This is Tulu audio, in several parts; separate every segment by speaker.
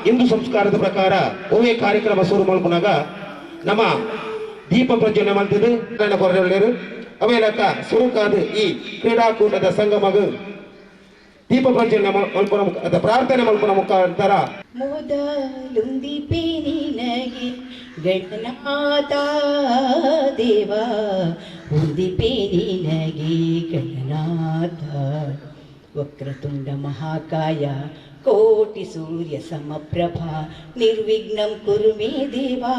Speaker 1: ಹಿಂದೂ ಸಂಸ್ಕಾರದ ಪ್ರಕಾರ ಒವೇ ಕಾರ್ಯಕ್ರಮ ಶುರು ಮಲ್ಪುನಾಗ ನಮ್ಮ ದೀಪ ಪ್ರಜ್ವಲನೆ ಮಲ್ತದೆ ಕೊರೊಳ್ಳೆರು. ಅವೇಲಕ್ಕ ಸುರುಕಾದ ಈ ಕ್ರೀಡಾಕೂಟದ ಸಂಗಮಗ ದೀಪ ಪ್ರಜ್ವಲನೆ ಮಲ್ಪುನ ಪ್ರಾರ್ಥನೆ ಮಲ್ಪುನ ಮುಖಾಂತರ
Speaker 2: ಮೊದಲುಂದಿಪೆ ನಿನಗೆ ಗಣನಾಥ ದೇವ, ಉಂದಿಪೆ ನಿನಗೆ ಗಣನಾಥ. ವಕ್ರತುಂಡ ಮಹಾಕಾಯ ಕೋಟಿ ಸೂರ್ಯ ಸಮಪ್ರಭಾ, ನಿರ್ವಿಘ್ನಂ ಕುರು ಮೇ ದೇವಾ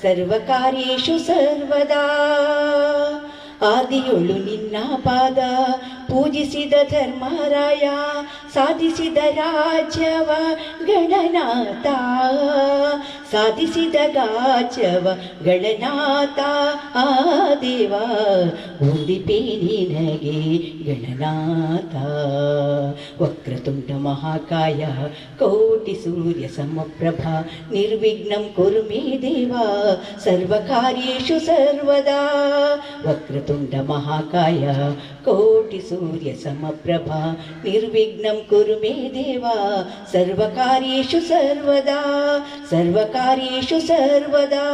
Speaker 2: ಸರ್ವಕಾರ್ಯೇಷು ಸರ್ವದಾ. ಆದಿಯೊಳು ನಿನ್ನ ಪಾದ ಪೂಜಿಸಿದ ಧರ್ಮರಾಯ, ಸಾಧಿಸಿದ ರಾಜ್ಯವ ಗಣನಾಥ, ಸಾಧಿಸಿದ ಗಾಜವ ಗಣನಾಥ ಆ ದೇವ, ಉಂದಿಪೆ ನಿನಗೆ ಗಣನಾಥ. ವಕ್ರತುಂಡ ಮಹಾಕಾಯ ಕೋಟಿ ಸೂರ್ಯ ಸಮಪ್ರಭಾ, ನಿರ್ವಿಘ್ನಂ ಕುರು ಮೇ ದೇವಾ ಸರ್ವಕಾರ್ಯೇಷು ಸರ್ವದಾ. ವಕ್ರತುಂಡ ಮಹಾಕಾಯ ಕೋಟಿ ಸೂರ್ಯ ಸಮಪ್ರಭಾ, ನಿರ್ವಿಘ್ನಂ ಕುರು ಮೇ ದೇವಾ ಸರ್ವಕಾರ್ಯೇಷು ಸರ್ವದಾ, ಸರ್ವಕಾರ್ಯೇಷು ಸರ್ವದಾ,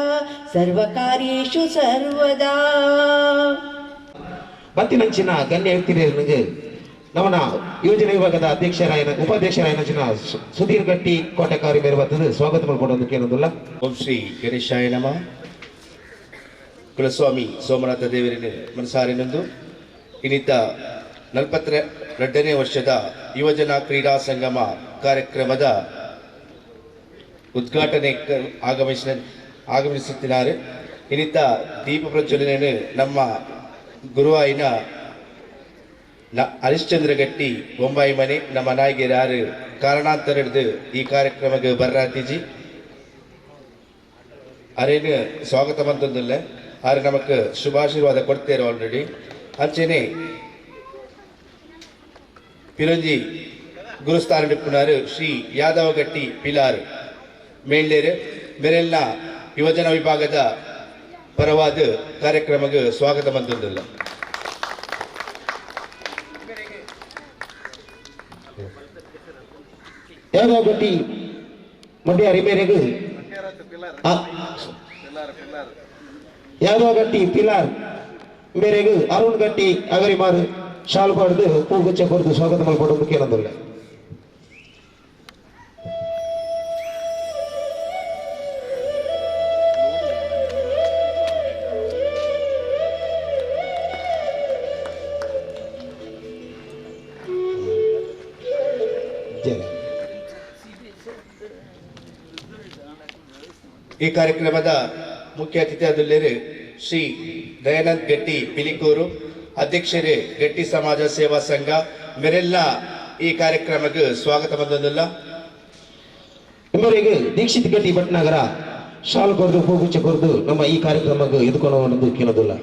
Speaker 2: ಸರ್ವಕಾರ್ಯೇಷು ಸರ್ವದಾ.
Speaker 1: ಬತ್ತಿನಂಚಿನ ಗಣ್ಯ ವ್ಯಕ್ತಿಗಳಿಗೆ ನಮ್ಮನ ಯೋಜನೆ ವಿಭಾಗದ ಅಧ್ಯಕ್ಷರಾಯನ ಉಪಾಧ್ಯಕ್ಷರಾಯನ ಸುಧೀರ್ ಗಟ್ಟಿ ಕೋಟೆಕಾರಿ ಮೇರೆ ಬರ್ತದೆ ಸ್ವಾಗತ ಮಾಡಿಕೊಂಡು ಕೇಳೋದಿಲ್ಲ.
Speaker 3: ಓಂ ಶ್ರೀ ಗಣೇಶಾಯ ನಮಃ. ಕುಲಸ್ವಾಮಿ ಸೋಮನಾಥ ದೇವರಿನ ಮನಸಾರಿನಂದು ಇನ್ನಿತ 42ನೇ ವರ್ಷದ ಯುವಜನ ಕ್ರೀಡಾ ಸಂಗಮ ಕಾರ್ಯಕ್ರಮದ ಉದ್ಘಾಟನೆ ಆಗಮಿಸುತ್ತಿದ್ದಾರೆ. ಇನ್ನಿತ ದೀಪ ಪ್ರಜ್ವಲನೆಯನ್ನು ನಮ್ಮ ಗುರುವಾಯಿನ ಹರಿಶ್ಚಂದ್ರ ಗಟ್ಟಿ ಬೊಂಬಾಯಿ ಮನೆ ನಮ್ಮ ನಾಯಕರು ಯಾರು ಕಾರಣಾಂತರ ಹಿಡಿದು ಈ ಕಾರ್ಯಕ್ರಮಕ್ಕೆ ಬರ್ರಾತಿಜಿ ಅರೇನು ಸ್ವಾಗತ ಬಂತಂದಿಲ್ಲ, ಆರೆ ನಮಕ್ ಶುಭಾಶೀರ್ವಾದ ಕೊಡ್ತೇವೆ ಆಲ್ರೆಡಿ. ಅಂಚೆನೆ ಪಿರಂಜಿ ಗುರುಸ್ಥಾನ ನಿಪುಣರು ಶ್ರೀ ಯಾದವ ಗಟ್ಟಿ ಪಿಲಾರ್ ಮೇಲ್ಲೇರು ಮೇರೆಲ್ಲ ಯುವಜನ ವಿಭಾಗದ ಪರವಾದ ಕಾರ್ಯಕ್ರಮಕ್ಕೆ ಸ್ವಾಗತ ಬಂತಂದಿಲ್ಲ.
Speaker 1: ಯಾದವ ಗಟ್ಟಿ ಮಂಡ್ಯ ಮೇರೆಗೆ ಯಾದವ ಗಟ್ಟಿ ಪಿಲಾರ್ ಮೇರೆಗೆ ಅರುಣ್ ಗಟ್ಟಿ ಅಗರಿಮಾರು ಶಾಲು ಪಡೆದು ಹೂಗುಚ್ಚ ಕೊರದು ಸ್ವಾಗತ ಮಾಡಿಕೊಂಡು ಕೇಳೋದಿಲ್ಲ.
Speaker 3: ಈ ಕಾರ್ಯಕ್ರಮದ ಮುಖ್ಯ ಅತಿಥಿಯಾದಲ್ಲಿರು ಶ್ರೀ ದಯಾನಂದ್ ಗಟ್ಟಿ ಪಿಲಿಕೂರು ಅಧ್ಯಕ್ಷರೇ ಗಟ್ಟಿ ಸಮಾಜ ಸೇವಾ ಸಂಘ ಮೇರೆಲ್ಲ ಈ ಕಾರ್ಯಕ್ರಮಕ್ಕೆ ಸ್ವಾಗತ ಬಂದಲ್ಲ.
Speaker 1: ಇವರಿಗೆ ದೀಕ್ಷಿತ್ ಗಟ್ಟಿ ಭಟ್ನಗರ ಶಾಲ್ ಕೊರದು ಹೂಗುಚ್ಚ ಕೊರದು ನಮ್ಮ ಈ ಕಾರ್ಯಕ್ರಮಕ್ಕೆ ಎದುಕೊಂಡು ಕೇಳೋದಿಲ್ಲ.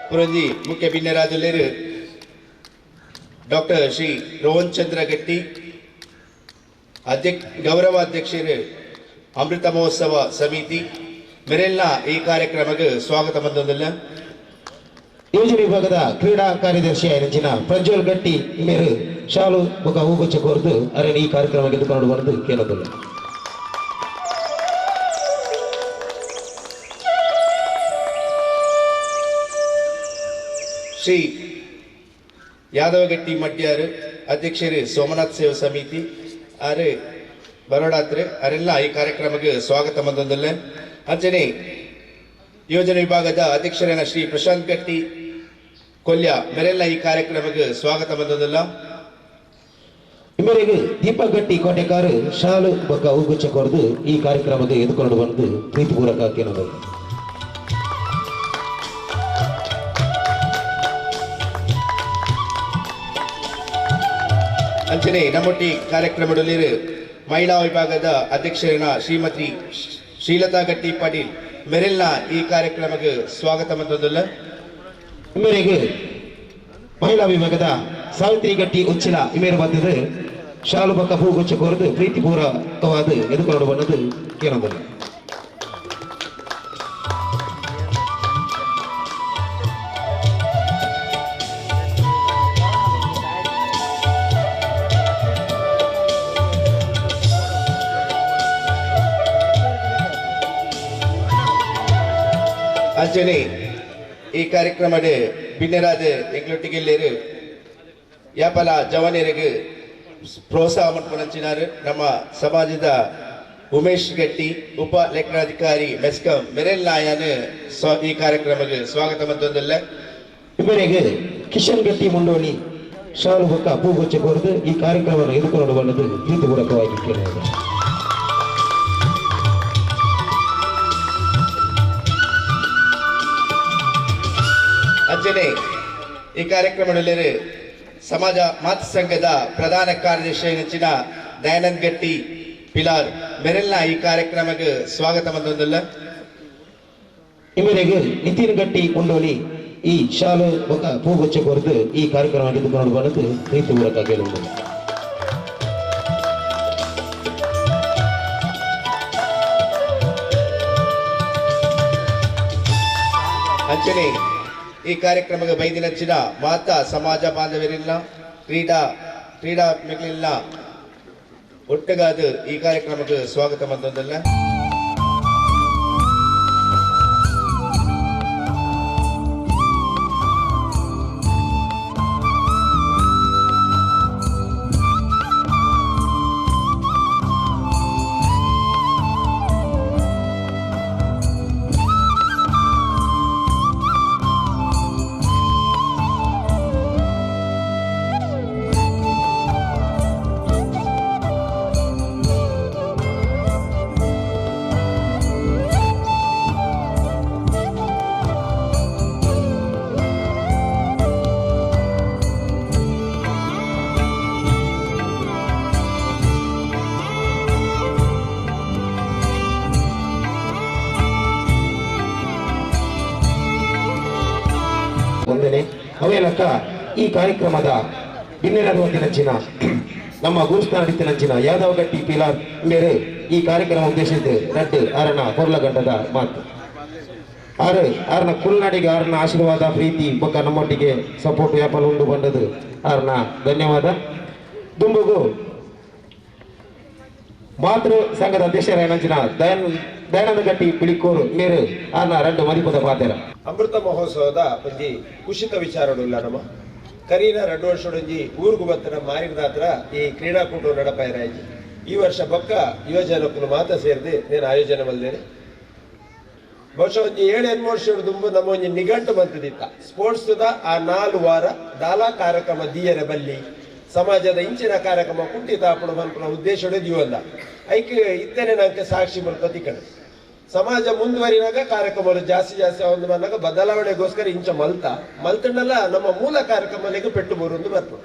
Speaker 3: ಪುರಂಜಿ ಮುಖ್ಯ ಬಿನ್ನರಾಜುಲೇರು ಡಾಕ್ಟರ್ ಶ್ರೀ ರೋಹನ್ ಚಂದ್ರ ಗಟ್ಟಿ ಗೌರವ ಅಧ್ಯಕ್ಷರು ಅಮೃತ ಮಹೋತ್ಸವ ಸಮಿತಿ ಮೇರೆಲ್ಲ ಈ ಕಾರ್ಯಕ್ರಮಕ್ಕೆ ಸ್ವಾಗತ ಬಂದಲ್ಲ.
Speaker 1: ಯೋಜನೆ ವಿಭಾಗದ ಕ್ರೀಡಾ ಕಾರ್ಯದರ್ಶಿ ಆಯ್ನ ಪ್ರಜ್ವಲ್ ಗಟ್ಟಿ ಮೇರು ಶಾಲು ಬೊಕ ಹೂಗುಚ್ಚ ಕೋರ್ದು ಅರೆ ಈ ಕಾರ್ಯಕ್ರಮಕ್ಕೆ ಎದುಕೊಂಡು ಬಂದು ಕೇಳೋದಿಲ್ಲ.
Speaker 3: ಶ್ರೀ ಯಾದವಗಟ್ಟಿ ಮಡ್ಯಾರು ಅಧ್ಯಕ್ಷರು ಸೋಮನಾಥ್ ಸೇವಾ ಸಮಿತಿ ಆರು ಬರೋಡಾತ್ರೆ ಅರೆಲ್ಲ ಈ ಕಾರ್ಯಕ್ರಮಕ್ಕೆ ಸ್ವಾಗತ ಬಂದಲ್ಲ. ಅಂಚನೆ ಯೋಜನೆ ವಿಭಾಗದ ಅಧ್ಯಕ್ಷರಾದ ಶ್ರೀ ಪ್ರಶಾಂತ್ ಗಟ್ಟಿ ಕೊಲ್ಯ ಮೇರೆಲ್ಲ ಈ ಕಾರ್ಯಕ್ರಮಕ್ಕೆ ಸ್ವಾಗತ ಬಂದಲ್ಲ.
Speaker 1: ಇವರಿಗೆ ದೀಪಕ್ ಗಟ್ಟಿ ಕೋಟೆಕಾರು ಶಾಲು ಬೊಕ್ಕ ಹೂಗುಚ್ಚ ಕೊರದು ಈ ಕಾರ್ಯಕ್ರಮಕ್ಕೆ ಎದುಕೊಂಡು ಬಂದು ಪ್ರೀತಿಪೂರ್ವಕ ಕೇಳೋದು.
Speaker 3: ಅಂಚನೆ ನಮ್ಮೊಟ್ಟಿ ಕಾರ್ಯಕ್ರಮದಲ್ಲಿ ಮಹಿಳಾ ವಿಭಾಗದ ಅಧ್ಯಕ್ಷರಿನ ಶ್ರೀಮತಿ ಶ್ರೀಲತಾ ಗಟ್ಟಿ ಪಾಟೀಲ್ ಮೆರೆಲ್ನ ಈ ಕಾರ್ಯಕ್ರಮಕ್ಕೆ ಸ್ವಾಗತ ಬಂದಲ್ಲ.
Speaker 1: ಇವರಿಗೆ ಮಹಿಳಾ ವಿಭಾಗದ ಸಾವಿತ್ರಿ ಗಟ್ಟಿ ಉಚ್ಚಿಲ ಇಮೇರು ಬಂದದ್ದು ಶಾಲು ಬಕ್ಕ ಹೂಗುಚ್ಚ ಕೋರಿದು ಪ್ರೀತಿಪೂರ್ವಕವಾದ ಎದುಕೊಂಡು ಬಂದದ್ದು ಕೇಳೋದಿಲ್ಲ.
Speaker 3: ಅಂಚನೆ ಈ ಕಾರ್ಯಕ್ರಮದ ಬಿನ್ನೆರಾದ ಎಂಗ್ಲೊಟ್ಟಿಗೆಲ್ಲೇರು ಯಾಪಲ ಜವನಿಯರಿಗೆ ಪ್ರೋತ್ಸಾಹ ಮನ್ಪುನಂಚಿನಾರು ನಮ್ಮ ಸಮಾಜದ ಉಮೇಶ್ ಗಟ್ಟಿ ಉಪ ಲೆಕ್ಕನಾಧಿಕಾರಿ ಮೆಸ್ಕಾಂ ಮೆರೆಲ್ ನಾಯನ್ ಈ ಕಾರ್ಯಕ್ರಮಕ್ಕೆ ಸ್ವಾಗತ ಮಂತೊಂದಿಲ್ಲ.
Speaker 1: ಇವರಿಗೆ ಕಿಶನ್ ಗಟ್ಟಿ ಮುಂಡೋಳಿ ಶಾಲು ಬೊಕ್ಕ ಪೂಗುಚ್ಚೆ ಕೊರದು ಈ ಕಾರ್ಯಕ್ರಮವನ್ನು ಎದುರ್ಕೊಂಡು ಬಂದದ್ದು ಪ್ರೀತಿಪೂರ್ವಕವಾಗಿ ಕೇಳುವುದು.
Speaker 3: ಅಂಚನೆ ಈ ಕಾರ್ಯಕ್ರಮದಲ್ಲಿ ಸಮಾಜ ಮಾತೃ ಸಂಘದ ಪ್ರಧಾನ ಕಾರ್ಯದರ್ಶಿ ನೆಚ್ಚಿನ ದಯಾನಂದ್ ಗಟ್ಟಿ ಪಿಲಾರ್ ಮೆರೆಲ್ನ ಈ ಕಾರ್ಯಕ್ರಮಕ್ಕೆ ಸ್ವಾಗತ ಮಂತೊಂದಿಲ್ಲ.
Speaker 1: ಇವರಿಗೆ ನಿತಿನ್ ಗಟ್ಟಿ ಮುಂಡೋಳಿ ಈ ಶಾಲು ಬೊಕ್ಕ ಪೂಗುಚ್ಚೆ ಕೊರದು ಈ ಕಾರ್ಯಕ್ರಮ ಎದುರ್ಕೊಂಡು ಬಂದದ್ದು ಪ್ರೀತಿಪೂರ್ವಕ ಕೇಳುವುದು.
Speaker 3: ಅಂಚನೆ ಈ ಕಾರ್ಯಕ್ರಮಕ್ಕೆ ಬೈದಿನಚ್ಚಿನ ಮಾತಾ ಸಮಾಜ ಬಾಂಧವ್ಯರಿಲ್ಲ ಕ್ರೀಡಾ ಕ್ರೀಡಾ ಮಿಗ್ಲಿಲ್ಲ ಒಟ್ಟುಗಾದ ಈ ಕಾರ್ಯಕ್ರಮಕ್ಕೆ ಸ್ವಾಗತ ಮಂತೊಂದಿಲ್ಲ.
Speaker 1: ಒಂದನೇ ಅವೇಲಕ್ಕ ಈ ಕಾರ್ಯಕ್ರಮದ ಬಿನ್ನೆರಡುವಂತಿನಂಚಿನ ನಮ್ಮ ಗುರುಸ್ಥಾನಡಿತ್ತಿನಂಚಿನ ಯಾದವ ಗಟ್ಟಿ ಪಿಲಾರ್ ಮೇರೆ ಈ ಕಾರ್ಯಕ್ರಮ ಉದ್ದೇಶಿಸಿದ ರಡ್ಡು ಆರನ ಕೊರ್ಲಗಂಡದ ಮಾತು ಆರು ಆರನ ಕುಲ್ನಾಡಿಗೆ ಆರನ ಆಶೀರ್ವಾದ ಪ್ರೀತಿ ಬೊಕ್ಕ ನಮ್ಮೊಟ್ಟಿಗೆ ಸಪೋರ್ಟ್ ಯಾಪಲ್ ಉಂಡು ಬಂದದ್ದು ಆರನ ಧನ್ಯವಾದ. ದುಂಬುಗು ಮಾತೃ ಸಂಘದ ಅಧ್ಯಕ್ಷರಾಯನಂಚಿನ ದಯಾನಂದ ಗಟ್ಟಿ ಪಿಳಿಕೋರು ಮೇರು ಆರನ ರಡ್ಡು ಮದಿಪದ ಪಾತೆರ.
Speaker 4: ಅಮೃತ ಮಹೋತ್ಸವದ ಒಂಜಿ ಕುಶಿತ ವಿಚಾರಡುಲ್ಲ ನಮ್ಮ ಕರೀನ 2 ವರ್ಷಡೊಂಜಿ ಊರುಗು ಬತ್ತನ ಮಾರಿದಾತ್ರ ಈ ಕ್ರೀಡಾಕೂಟ ನಡಪಾಯರಾಯಿ ಈ ವರ್ಷ ಬೊಕ್ಕ ಯುವಜನಕುಲು ಮಾತ ಸೇರಿದು నేను ಆಯೋಜನೆ ಮಲ್ದೇನೆ. ಬಹುಶಃ ಒಂಜಿ 7-8 ವರ್ಷ ದುಂಬು ನಮ್ಮ ಒಂಜಿ ನಿಘಂಟು ಮಂತದಿತ್ತ ಸ್ಪೋರ್ಟ್ಸ್ದ ಆ 4 ವಾರ ದಾಲಾ ಕಾರ್ಯಕ್ರಮ ದೀಯರೆ ಬಲ್ಲಿ ಸಮಾಜದ ಇಂಚಿನ ಕಾರ್ಯಕ್ರಮ ಕುಂಠಿತ ಆಪುಣ ಪನ್ಪುನ ಉದ್ದೇಶಡೆ ದೀವೊಂದ ಐಕ್ ಇತ್ತನೆ ನಂಗೆ ಸಾಕ್ಷಿ ಮಲ್ಪತಿ ಕಡೆ ಸಮಾಜ ಮುಂದುವರಿನಾಗ ಕಾರ್ಯಕ್ರಮಗಳು ಜಾಸ್ತಿ ಜಾಸ್ತಿ ಒಂದು ಬಂದಾಗ ಬದಲಾವಣೆಗೋಸ್ಕರ ಇಂಚ ಮಲ್ತ ಮಲ್ತಂಡಲ್ಲ ನಮ್ಮ ಮೂಲ ಕಾರ್ಯಕ್ರಮಗಳಿಗೆ ಪೆಟ್ಟು ಬರುವಂದು ಬರ್ಪು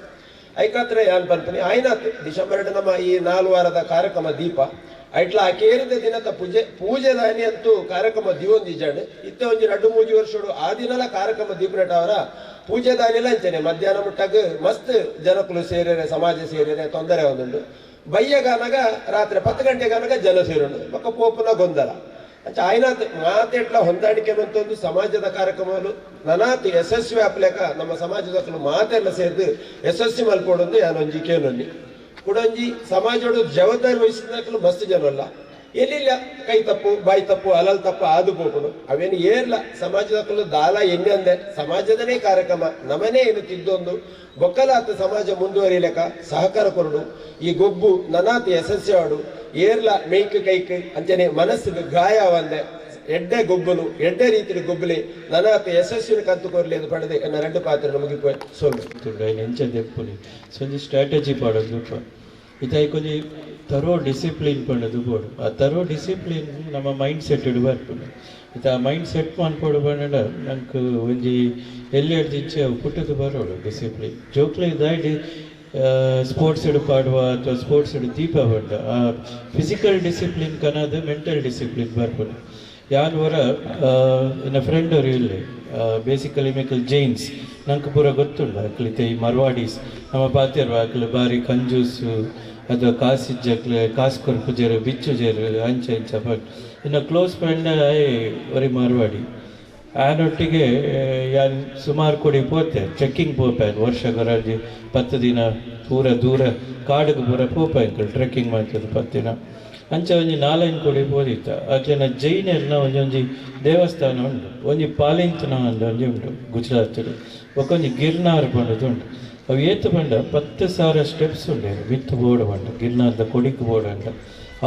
Speaker 4: ಐಕಾತ್ರ ಯಾನ್ ಪನ್ಪನಿ ಆಯ್ನಾತ್ ಡಿಸೆಂಬರ್ ನಮ್ಮ ಈ 4 ವಾರದ ಕಾರ್ಯಕ್ರಮ ದೀಪ ಐಟ್ಲ ಆಕೇರಿದ ದಿನದ ಪೂಜೆ ಪೂಜೆ ದಾನಿ ಅಂತೂ ಕಾರ್ಯಕ್ರಮ ದಿವೊಂದಿಜಾಂಡ್ ಇತ್ತ ಒಂಜಿ 2-3 ವರ್ಷಡು ಆ ದಿನಲ ಕಾರ್ಯಕ್ರಮ ದೀಪನೆಟ್ ಅವರ ಪೂಜೆ ದಾನಿಲ ಅಂಚನೆ ಮಧ್ಯಾಹ್ನ ಮುಟ್ಟಾಗ ಮಸ್ತ್ ಜನಕುಲು ಸೇರೇರೆ ಸಮಾಜ ಸೇರೇರೆ ತೊಂದರೆ ಒಂದುಂಡು ಬಯ್ಯಗಾನಗ ರಾತ್ರಿ 10 ಗಂಟೆಗಾನಗ ಜನ ಸೇರುಂಡು ಬೊಕ್ಕ ಪೋಪುನ ಗೊಂದಲ ಅಂಚ ಆಯ್ನಾತ್ ಮಾತೆಟ್ಲ ಹೊಂದಾಣಿಕೆ ಒಂದು ಸಮಾಜದ ಕಾರ್ಯಕ್ರಮಗಳು ನನಾತ್ ಯಶಸ್ವಿ ಆಪ್ಲೇಕ ನಮ್ಮ ಸಮಾಜದ ಮಾತೆಲ್ಲ ಸೇರಿದು ಯಶಸ್ವಿ ಮಲ್ಪೊಡೊಂದು ಯಾನೊಂಜಿ ಕೇನೊಂಜಿ ಕುಡೊಂಜಿ ಸಮಾಜೋಡು ಜವಾಬ್ದಾರಿ ವಹಿಸಿದ ಮಸ್ತ್ ಜನ ಅಲ್ಲ ಎಲ್ಲಿಲ್ಲ ಕೈ ತಪ್ಪು ಬಾಯಿ ತಪ್ಪು ಅಲಲ್ ತಪ್ಪು ಆದು ಪೋಪುಂಡು ಅವೇನು ಏರ್ಲ ಸಮಾಜದ ದಾಲ ಎಣ್ಣೆ ಅಂದೆ ಸಮಾಜದನೇ ಕಾರ್ಯಕ್ರಮ ನಮನೇ ಏನು ತಿದ್ದೊಂದು ಬೊಕ್ಕಲಾತ ಸಮಾಜ ಮುಂದುವರಿಲಕ ಸಹಕಾರ ಕೊರಡು ಈ ಗೊಬ್ಬು ನನಾತ್ ಯಶಸ್ವಿ ಆಡು ಏರ್ಲ ಮೇಯ್ಕ್ ಕೈಕ್ ಅಂಚನೆ ಮನಸ್ಸಿಗೆ ಗಾಯ ಒಂದೆ ಎಡ್ಡೆ ಗೊಬ್ಬಲು ಎಡ್ಡೆ ರೀತಿಯ ಗೊಬ್ಬಲಿ ನನಾತ್ ಯಶಸ್ವಿನ ಕಂತು ಕೊರ್ಲಿ ಎಂದು ಪಡೆದು ಎನ್ನ 2 ಪಾತ್ರ ನಮಗೆ ಸೊಲ್ಲು
Speaker 5: ಎಂಚ ದೆಪ್ಪುನಿ ಸೊಂಜಿ ಸ್ಟ್ರಾಟಜಿ ಪಾಡೋದು ಇದಾಯ್ಕೊಂಜಿ ತರೋ ಡಿಸಿಪ್ಲಿನ್ ಪಂಡದು ಬೋಡು ಆ ತರೋ ಡಿಸಿಪ್ಲಿನ್ ನಮ್ಮ ಮೈಂಡ್ ಸೆಟ್ ಬರ್ಪುಂಡು ಇತ್ತ ಆ ಮೈಂಡ್ ಸೆಟ್ ಮನ್ಪೊಡು ಪಂಡ ನಂಗೆ ಒಂಜಿ ಎಲ್ಲಿ ಹಿಡ್ದಿಚ್ಚೆ ಅವು ಪುಟ್ಟದು ಬರೋಡು ಡಿಸಿಪ್ಲಿನ್ ಜೋಕ್ಲೆ ಇದಾಯ್ಡಿ ಸ್ಪೋರ್ಟ್ಸ್ ಪಾಡುವ ಅಥವಾ ಸ್ಪೋರ್ಟ್ಸ್ ದೀಪ ಪಂಡ ಆ ಫಿಸಿಕಲ್ ಡಿಸಿಪ್ಲಿನ್ ಕನದು ಮೆಂಟಲ್ ಡಿಸಿಪ್ಲಿನ್ ಬರ್ಪುಂಡು. ಯಾನ್ ವರ ಎನ್ನ ಫ್ರೆಂಡ್ ಅವರು ಇಲ್ಲಿ ಬೇಸಿಕಲಿ ಮೇಕಲ್ ಜೈನ್ಸ್ ನಂಗೆ ಪೂರ ಗೊತ್ತುಂಡು ಅಕ್ಲಿತೆ ಈ ಮರ್ವಾಡೀಸ್ ನಮ್ಮ ಪಾತೆರ್ವ ಅಕ್ಲು ಬಾರಿ ಕಂಜೂಸು ಅಥವಾ ಕಾಸಿಜ್ಜಕ್ಲು ಕಾಸು ಕೊರ್ಪು ಜೇರು ಬಿಚ್ಚು ಜೇರು ಅಂಚ ಇಂಚ ಬಟ್ ಇನ್ನು ಕ್ಲೋಸ್ ಫ್ರೆಂಡ್ ಒರಿ ಮಾರ್ವಾಡಿ ಆನೊಟ್ಟಿಗೆ ಯಾನ್ ಸುಮಾರು ಕೊಡಿ ಪೋತೆ ಟ್ರೆಕ್ಕಿಂಗ್ ಪೋಪೆ ವರ್ಷ ಗೊರಾಜಿ 10 ದಿನ ಪೂರ ದೂರ ಕಾಡಿಗೆ ಪೂರ ಪೋಪೆ ಅಂಕಲ್ ಟ್ರೆಕ್ಕಿಂಗ್ ಮಾಡ್ತದೆ 10 ದಿನ. ಅಂಚ ಒಂಜಿ ನಾಲೈನ್ ಕೊಡಿ ಪೋದಿತ್ತ ಅಕ್ಲೆನ ಜೈನೆರ್ನ ಒಂಜೊಂಜಿ ದೇವಸ್ಥಾನ ಉಂಡು ಒಂಜಿ ಪಾಲಿಂತನ ಒಂಜಿ ಉಂಡು ಗುಜರಾತ್ ಬೊಕ್ಕ ಒಂಜಿ ಗಿರ್ನಾರ್ ಪಂಡದು ಉಂಡು ಅವು ಏತು ಪಂಡ 10,000 ಸ್ಟೆಪ್ಸ್ ಉಂಡು ಮಿತ್ತು ಬೋರ್ಡ್ ಪಂಡ ಗಿರ್ನಾರ್ದ ಕೊಡಿಕ್ ಬೋರ್ಡ್ ಅಂಡ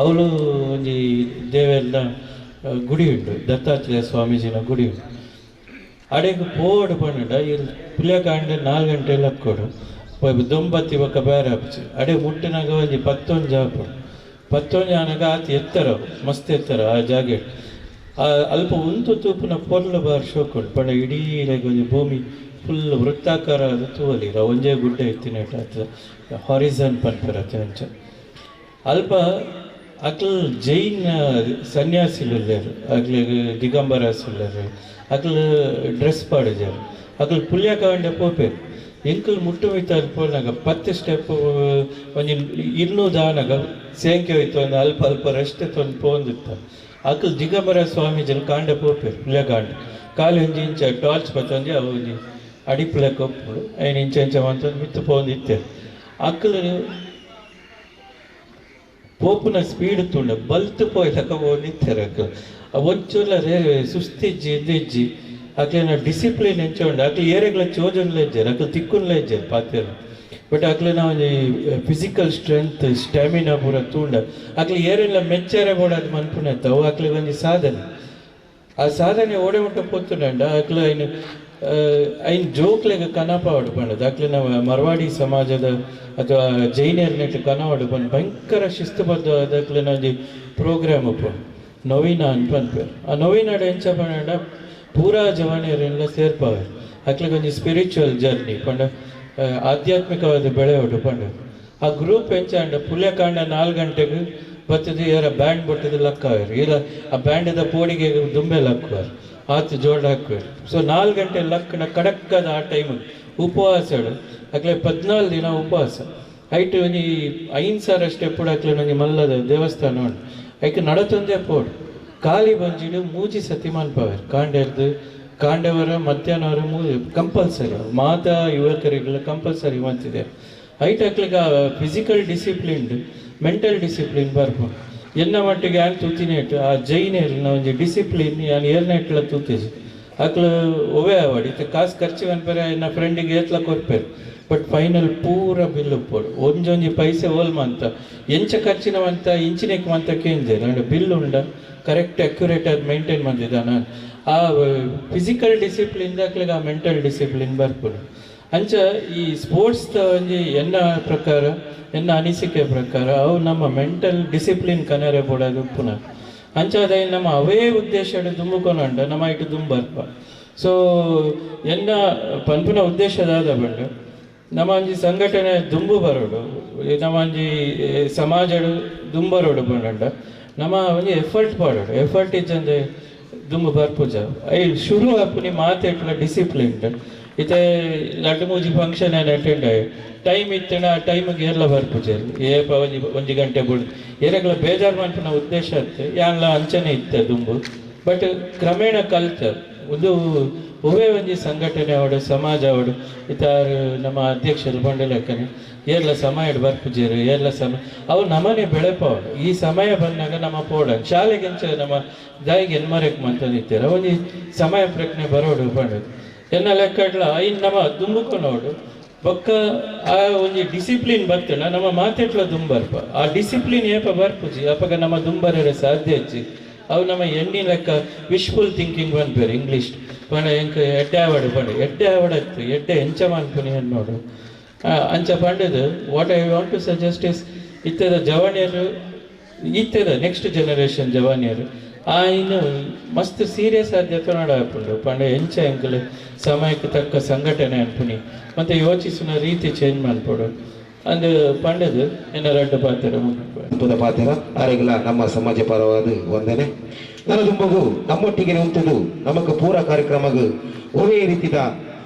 Speaker 5: ಅವಳು ಒಂಜಿ ದೇವೆರ್ನ ಗುಡಿ ಉಂಡು ದತ್ತಾತ್ರೇಯ ಸ್ವಾಮೀಜಿನ ಗುಡಿ ಉಂಡು ಅಡೆಗೆ ಪೋಡು ಪಂಡ ಇಲ್ಲಿ ಪುಲ್ಯಕಾಂಡ 4 ಗಂಟೆ ಲಕ್ಕೋಡು ದೊಂಬತ್ತಿ ಬೊಕ್ಕ ಬೇರೆ ಆಪುಜಿ ಅಡೆ ಮುಟ್ಟಿನಾಗ ಒಂಜಿ 11 ಆಪುಂಡು 11 ಆನಗ ಆತ ಎತ್ತರ ಮಸ್ತ್ ಎತ್ತರ ಆ ಜಾಗೆ ಆ ಅಲ್ಪ ಉಂತು ತೂಪುನ ಪೊರ್ಲು ಬಾರ್ ಶೋಕುಂಡು ಪಂಡ ಇಡೀ ಒಂಜಿ ಭೂಮಿ ಫುಲ್ ವೃತ್ತಾಕಾರ ಅದು ತೂವಲಿರ ಒಂಜೇ ಗುಡ್ಡೆ ಇತ್ತಿನೇಟ ಆತ ಹಾರಿಸನ್ ಪನ್ಪೆರ್ ಅಂಚ ಅಲ್ಪ ಅಕ್ಲ್ ಜೈನ್ ಸನ್ಯಾಸಿಲುಲ್ಲೆರ್ ಅಕ್ಲೆಗ್ ದಿಗಂಬರಾಸುಲ್ಲೆರ್ ಅಕ್ಲ್ ಡ್ರೆಸ್ ಪಾಡುಜೆರ್ ಅಕ್ಲ್ ಪುಲ್ಯಕಾಂಡೆ ಪೋಪೆರ್ ಎಂಕುಲು ಮುಟ್ಟು ಮಿತ್ತಾಲ್ ಪೋನಾಗ 10 ಸ್ಟೆಪ್ ಒಂಜಿ 200 ಆನಗ ಸೇಂಕೆ ಹೋಯ್ತು ಒಂದು ಅಲ್ಪ ಅಲ್ಪ ರೆಸ್ಟ್ ತೊಂದು ಪೋಂದಿತ್ತ ಅಕ್ಲ್ ದಿಗಂಬರ ಸ್ವಾಮೀಜಿನ ಕಾಂಡೆ ಪೋಪೆರ್ ಪುಲ್ಯಕಾಂಡೆ ಕಾಲು ಒಂಜಿ ಇಂಚ ಟಾರ್ಚ್ ಬತ್ತೊಂಜಿ ಅವು ಒಂಜಿ ಅಡಿಪುಲೆಕ್ಕ ಒಪ್ಪುಡು ಐನ್ ಇಂಚ ಇಂಚ ಮಂತೊಂದು ಮಿತ್ತು ಪೋಂದಿತ್ತೆರ್ ಅಕ್ಲ್ ಪೋಪುನ ಸ್ಪೀಡ್ ತುಂಡ ಬಲ್ತು ಪೋಯ್ಲಕ್ಕ ಪೋಂದಿತ್ತೆರ್ ಅಕ್ಲ್ ಒಂಚೂರ್ಲ ರೇ ಸುಸ್ತಿಜ್ಜಿ ಇದ್ದಿಜ್ಜಿ ಅಕ್ಲೆನ ಡಿಸಿಪ್ಲಿನ್ ಎಂಚ ಉಂಡು ಅಕ್ಲು ಏರೆಗ್ಲ ಚೋಜನ್ಲ ಇಜ್ಜೆರ್ ಅಕ್ಲು ತಿಕ್ಕುನ್ಲ ಇಜ್ಜೆರ್ ಪಾತೆರ್ ಬಟ್ ಅಕ್ಲೆನ ಒಂಜಿ ಫಿಸಿಕಲ್ ಸ್ಟ್ರೆಂತ್ ಸ್ಟ್ಯಾಮಿನಾ ಪೂರ ತೂಂಡ ಅಕ್ಲು ಏರೆಲ್ಲ ಮೆಚ್ಚರೆ ಬೋಡಾದ್ ಮನ್ಪುನೆತ್ತ ಅವು ಅಕ್ಲೆಗ್ ಒಂಜಿ ಸಾಧನೆ ಆ ಸಾಧನೆ ಓಡೆ ಮುಟ್ಟ ಪೋತುಂಡ ಅಕ್ಲು ಐನ್ ಐನ್ ಜೋಕ್ಲೆಗ್ ಕನಪಾವಡು ಪಂಡದು ಅಕ್ಲೆನ ಮರವಾಡಿ ಸಮಾಜದ ಅಥವಾ ಜೈನೆರ್ನೆಟ್ ಕನವಾಡು ಪಂಡ ಭಯಂಕರ ಶಿಸ್ತುಬದ್ಧವಾದ ಅಕ್ಲೆನ ಒಂಜಿ ಪ್ರೋಗ್ರಾಮ್ ಉಪ್ಪುಂಡು ನವೀನ ಅಂತ ಪನ್ಪೆರ್ ಆ ನವೀನಾಡ್ ಎಂಚ ಪಂಡ ಪೂರಾ ಜವಾನಿಯರೆಲ್ಲ ಸೇರ್ಪಾವೆರ್ ಅಕ್ಲೆಗ್ ಒಂಜಿ ಸ್ಪಿರಿಚುವಲ್ ಜರ್ನಿ ಪಂಡ ಆಧ್ಯಾತ್ಮಿಕವಾದ ಬೆಳೆಯೋಡು ಪಂಡ ಆ ಗ್ರೂಪ್ ಎಂಚ ಅಂಡ ಪುಲ್ಯಕಾಂಡ 4 ಗಂಟೆಗೆ ಬತ್ತದು ಏರ ಬ್ಯಾಂಡ್ ಬಟ್ಟದು ಲಕ್ಕಾವೆರ್ ಇಲ್ಲ ಆ ಬ್ಯಾಂಡದ ಪೋಡಿಗೆ ದುಂಬೆ ಲಕ್ಕುವರು ಆತು ಜೋಡ್ ಹಾಕುವೆರ್ ಸೊ 4 ಗಂಟೆ ಲಕ್ಕನ ಕಡಕ್ಕದ ಆ ಟೈಮ್ ಉಪವಾಸ ಅಕ್ಲೆ 14 ದಿನ ಉಪವಾಸ ಐಟ್ ಒಂಜಿ 5,000 ಸ್ಟೆಪ್ ಅಕ್ಲೆ ಒಂಜಿ ಮಲ್ಲದ ದೇವಸ್ಥಾನ ಉಂಡು ಐಕ್ ನಡತೊಂದೇ ಪೋಡು ಖಾಲಿ ಬಂಜಿಡು ಮೂಜಿ ಸತಿ ಮನ್ಪವೆರ್ ಕಾಂಡೆರ್ದು ಕಾಂಡೆವರ ಮಧ್ಯಾಹ್ನವರ ಮೂಜಿ ಕಂಪಲ್ಸರಿ ಮಾತಾ ಯುವಕರಿಗೆಲ್ಲ ಕಂಪಲ್ಸರಿ ಮಂತಿದೆ ಐಟ್ ಅಕ್ಲೆಗ್ ಫಿಸಿಕಲ್ ಡಿಸಿಪ್ಲಿನ್ ಮೆಂಟಲ್ ಡಿಸಿಪ್ಲಿನ್ ಬರ್ಪುಂಡು ಎನ್ನ ಮಟ್ಟಿಗೆ ಯಾನ್ ತೂತಿನೇಟ್ ಆ ಜೈನೆರ್ನ ಒಂಜಿ ಡಿಸಿಪ್ಲಿನ್ ಯಾನ್ ಏರ್ನೆಟ್ಲ ತೂತಿಜಿ ಅಕ್ಲು ಒವೇ ಆವಡ್ ಇತ್ತೆ ಕಾಸು ಖರ್ಚು ಮನ್ಪೆರೆ ಎನ್ನ ಫ್ರೆಂಡಿಗೆ ಏತ್ಲ ಕೊರ್ಪೆರ್ ಬಟ್ ಫೈನಲ್ ಪೂರ ಬಿಲ್ ಉಪ್ಪೊಡು ಒಂಜೊಂಜಿ ಪೈಸೆ ಓಲ್ಮಂತ ಎಂಚ ಖರ್ಚಿನವಂತ ಇಂಚಿನೆಕ್ ಮಂತ ಕೇಂಜೆರ್ ಅಂಡ ಬಿಲ್ ಉಂಡ ಕರೆಕ್ಟ್ ಅಕ್ಯುರೇಟ್ ಆಗಿ ಮೇಂಟೈನ್ ಮಂದಿದ್ದಾನ ಆ ಫಿಸಿಕಲ್ ಡಿಸಿಪ್ಲಿನ್ ಅಕ್ಲೆಗ್ ಆ ಮೆಂಟಲ್ ಡಿಸಿಪ್ಲಿನ್ ಬರ್ಪುಂಡು ಅಂಚ ಈ ಸ್ಪೋರ್ಟ್ಸ್ ಒಂಜಿ ಎನ್ನ ಪ್ರಕಾರ ಎನ್ನ ಅನಿಸಿಕೆ ಪ್ರಕಾರ ಅವು ನಮ್ಮ ಮೆಂಟಲ್ ಡಿಸಿಪ್ಲಿನ್ ಕನರೆ ಬೋಡಾದ್ ಉಪ್ಪುನ ಅಂಚ ಅದ ನಮ್ಮ ಅವೇ ಉದ್ದೇಶ ದುಂಬುಕೊನಂಡ ನಮ್ಮ ಇಟ್ಟು ದುಂಬರ್ಪ ಸೊ ಎನ್ನ ಪನ್ಪುನ ಉದ್ದೇಶದಾದ ಬಂಡು ನಮ್ಮ ಒಂಜಿ ಸಂಘಟನೆ ದುಂಬು ಬರೋಡು ನಮ್ಮ ಒಂಜಿ ಸಮಾಜಡು ದುಂಬರೋಡು ಬಂಡ ನಮ್ಮ ಒಂಜಿ ಎಫರ್ಟ್ ಪಾಡೋಡು ಎಫರ್ಟ್ ಇಜ್ಜಂದೆ ದುಂಬು ಬರ್ಪುಜ I ಶುರು ಆಪುನಿ ಮಾತೆಟ್ಲ ಡಿಸಿಪ್ಲಿನ್ ಇತ್ತೆ ಲಡ್ಡು ಮೂಜಿ ಫಂಕ್ಷನ್ ಏನು ಅಟೆಂಡ್ ಆಯ್ ಟೈಮ್ ಇತ್ತಣ ಆ ಟೈಮಿಗೆ ಏರ್ಲ ಬರ್ಪುಜ ಏಪ ಒಂಜಿ ಒಂಜಿ ಗಂಟೆ ಬುಡ್ ಏರೆಗ್ಲ ಬೇಜಾರು ಮನ್ಪುನ ಉದ್ದೇಶ ಇತ್ತು ಯಾನ್ಲ ಅಂಚನೆ ಇತ್ತೆ ದುಂಬು ಬಟ್ ಕ್ರಮೇಣ ಕಲ್ತ ಒಂದು ಒವೇ ಒಂಜಿ ಸಂಘಟನೆ ಅವಡು ಸಮಾಜ ಅವಡು ಇತ್ತಾರು ನಮ್ಮ ಅಧ್ಯಕ್ಷರು ಬಂಡಲೆಕ್ಕನೆ ಏರ್ಲ ಸಮಯ ಬರ್ಪುಜೇರು ಏರ್ಲ ಸಮಯ ಅವು ನಮ್ಮನೆ ಬೆಳೆಪವಡು ಈ ಸಮಯ ಬಂದಾಗ ನಮ್ಮ ಪೋಡ ಶಾಲೆಗೆಂಚ ನಮ್ಮ ದಾಯಿಗೆ ಎನ್ಮರೆಕ್ ಮಂತಂದಿತ್ತಾರೆ ಒಂಜಿ ಸಮಯ ಪ್ರಜ್ಞೆ ಬರೋಡು ಬಂಡದು ಎನ್ನ ಲೆಕ್ಕಡ್ಲ ಇನ್ನು ನಮ್ಮ ದುಂಬುಕೊನೋಡು ಬೊಕ್ಕ ಆ ಒಂಜಿ ಡಿಸಿಪ್ಲಿನ್ ಬರ್ತಣ ನಮ್ಮ ಮಾತೆಟ್ಲ ದುಂಬರ್ಪ ಆ ಡಿಸಿಪ್ಲಿನ್ ಏಪ ಬರ್ಪುಜಿ ಅಪಗ ನಮ್ಮ ದುಂಬರರೆ ಸಾಧ್ಯ ಹೆಚ್ಚಿ ಅವು ನಮ್ಮ ಎಣ್ಣಿ ಲೆಕ್ಕ ವಿಶ್ಫುಲ್ ಥಿಂಕಿಂಗ್ ಪನ್ಪೆರ್ ಇಂಗ್ಲೀಷ್ ಪಂಡ ಎಂಕ್ ಎಡ್ಡೆ ಆವಡು ಪಂಡ ಎಡ್ಡೆ ಆವಡತ್ತು ಎಡ್ಡೆ ಎಂಚ ಮನ್ಪುನಿ ಅನ್ನೋಡು ಅಂಚ ಪಂಡದು what I want to suggest is ಇತ್ತದ ಜವಾನಿಯರು ಇತ್ತದ ನೆಕ್ಸ್ಟ್ ಜನರೇಷನ್ ಜವಾನಿಯರು ಆ ಇನ್ನು ಮಸ್ತ್ ಸೀರಿಯಸ್ ಆದ್ಯತೆ ಆಪುಂಡು ಪಂಡ ಎಂಚ ಎಂಕುಲು ಸಮಯಕ್ಕೆ ತಕ್ಕ ಸಂಘಟನೆ ಅನ್ಪುನಿ ಮತ್ತು ಯೋಚಿಸುವ ರೀತಿ ಚೇಂಜ್ ಮನ್ಪೊಡು ಅಂದು ಪಂಡದು ಎನ್ನ ರಡ್ಡು ಪಾತ್ರ
Speaker 1: ಪಾತ್ರ ಆರೆಗ್ಲ ನಮ್ಮ ಸಮಾಜ ಪರವಾದ ವಂದನೆ ನನ್ನ ದುಂಬಗು ನಮ್ಮೊಟ್ಟಿಗೆ ಉಂಟುದು ನಮಕ್ ಪೂರ ಕಾರ್ಯಕ್ರಮಗ್ ಒವೇ ರೀತಿದ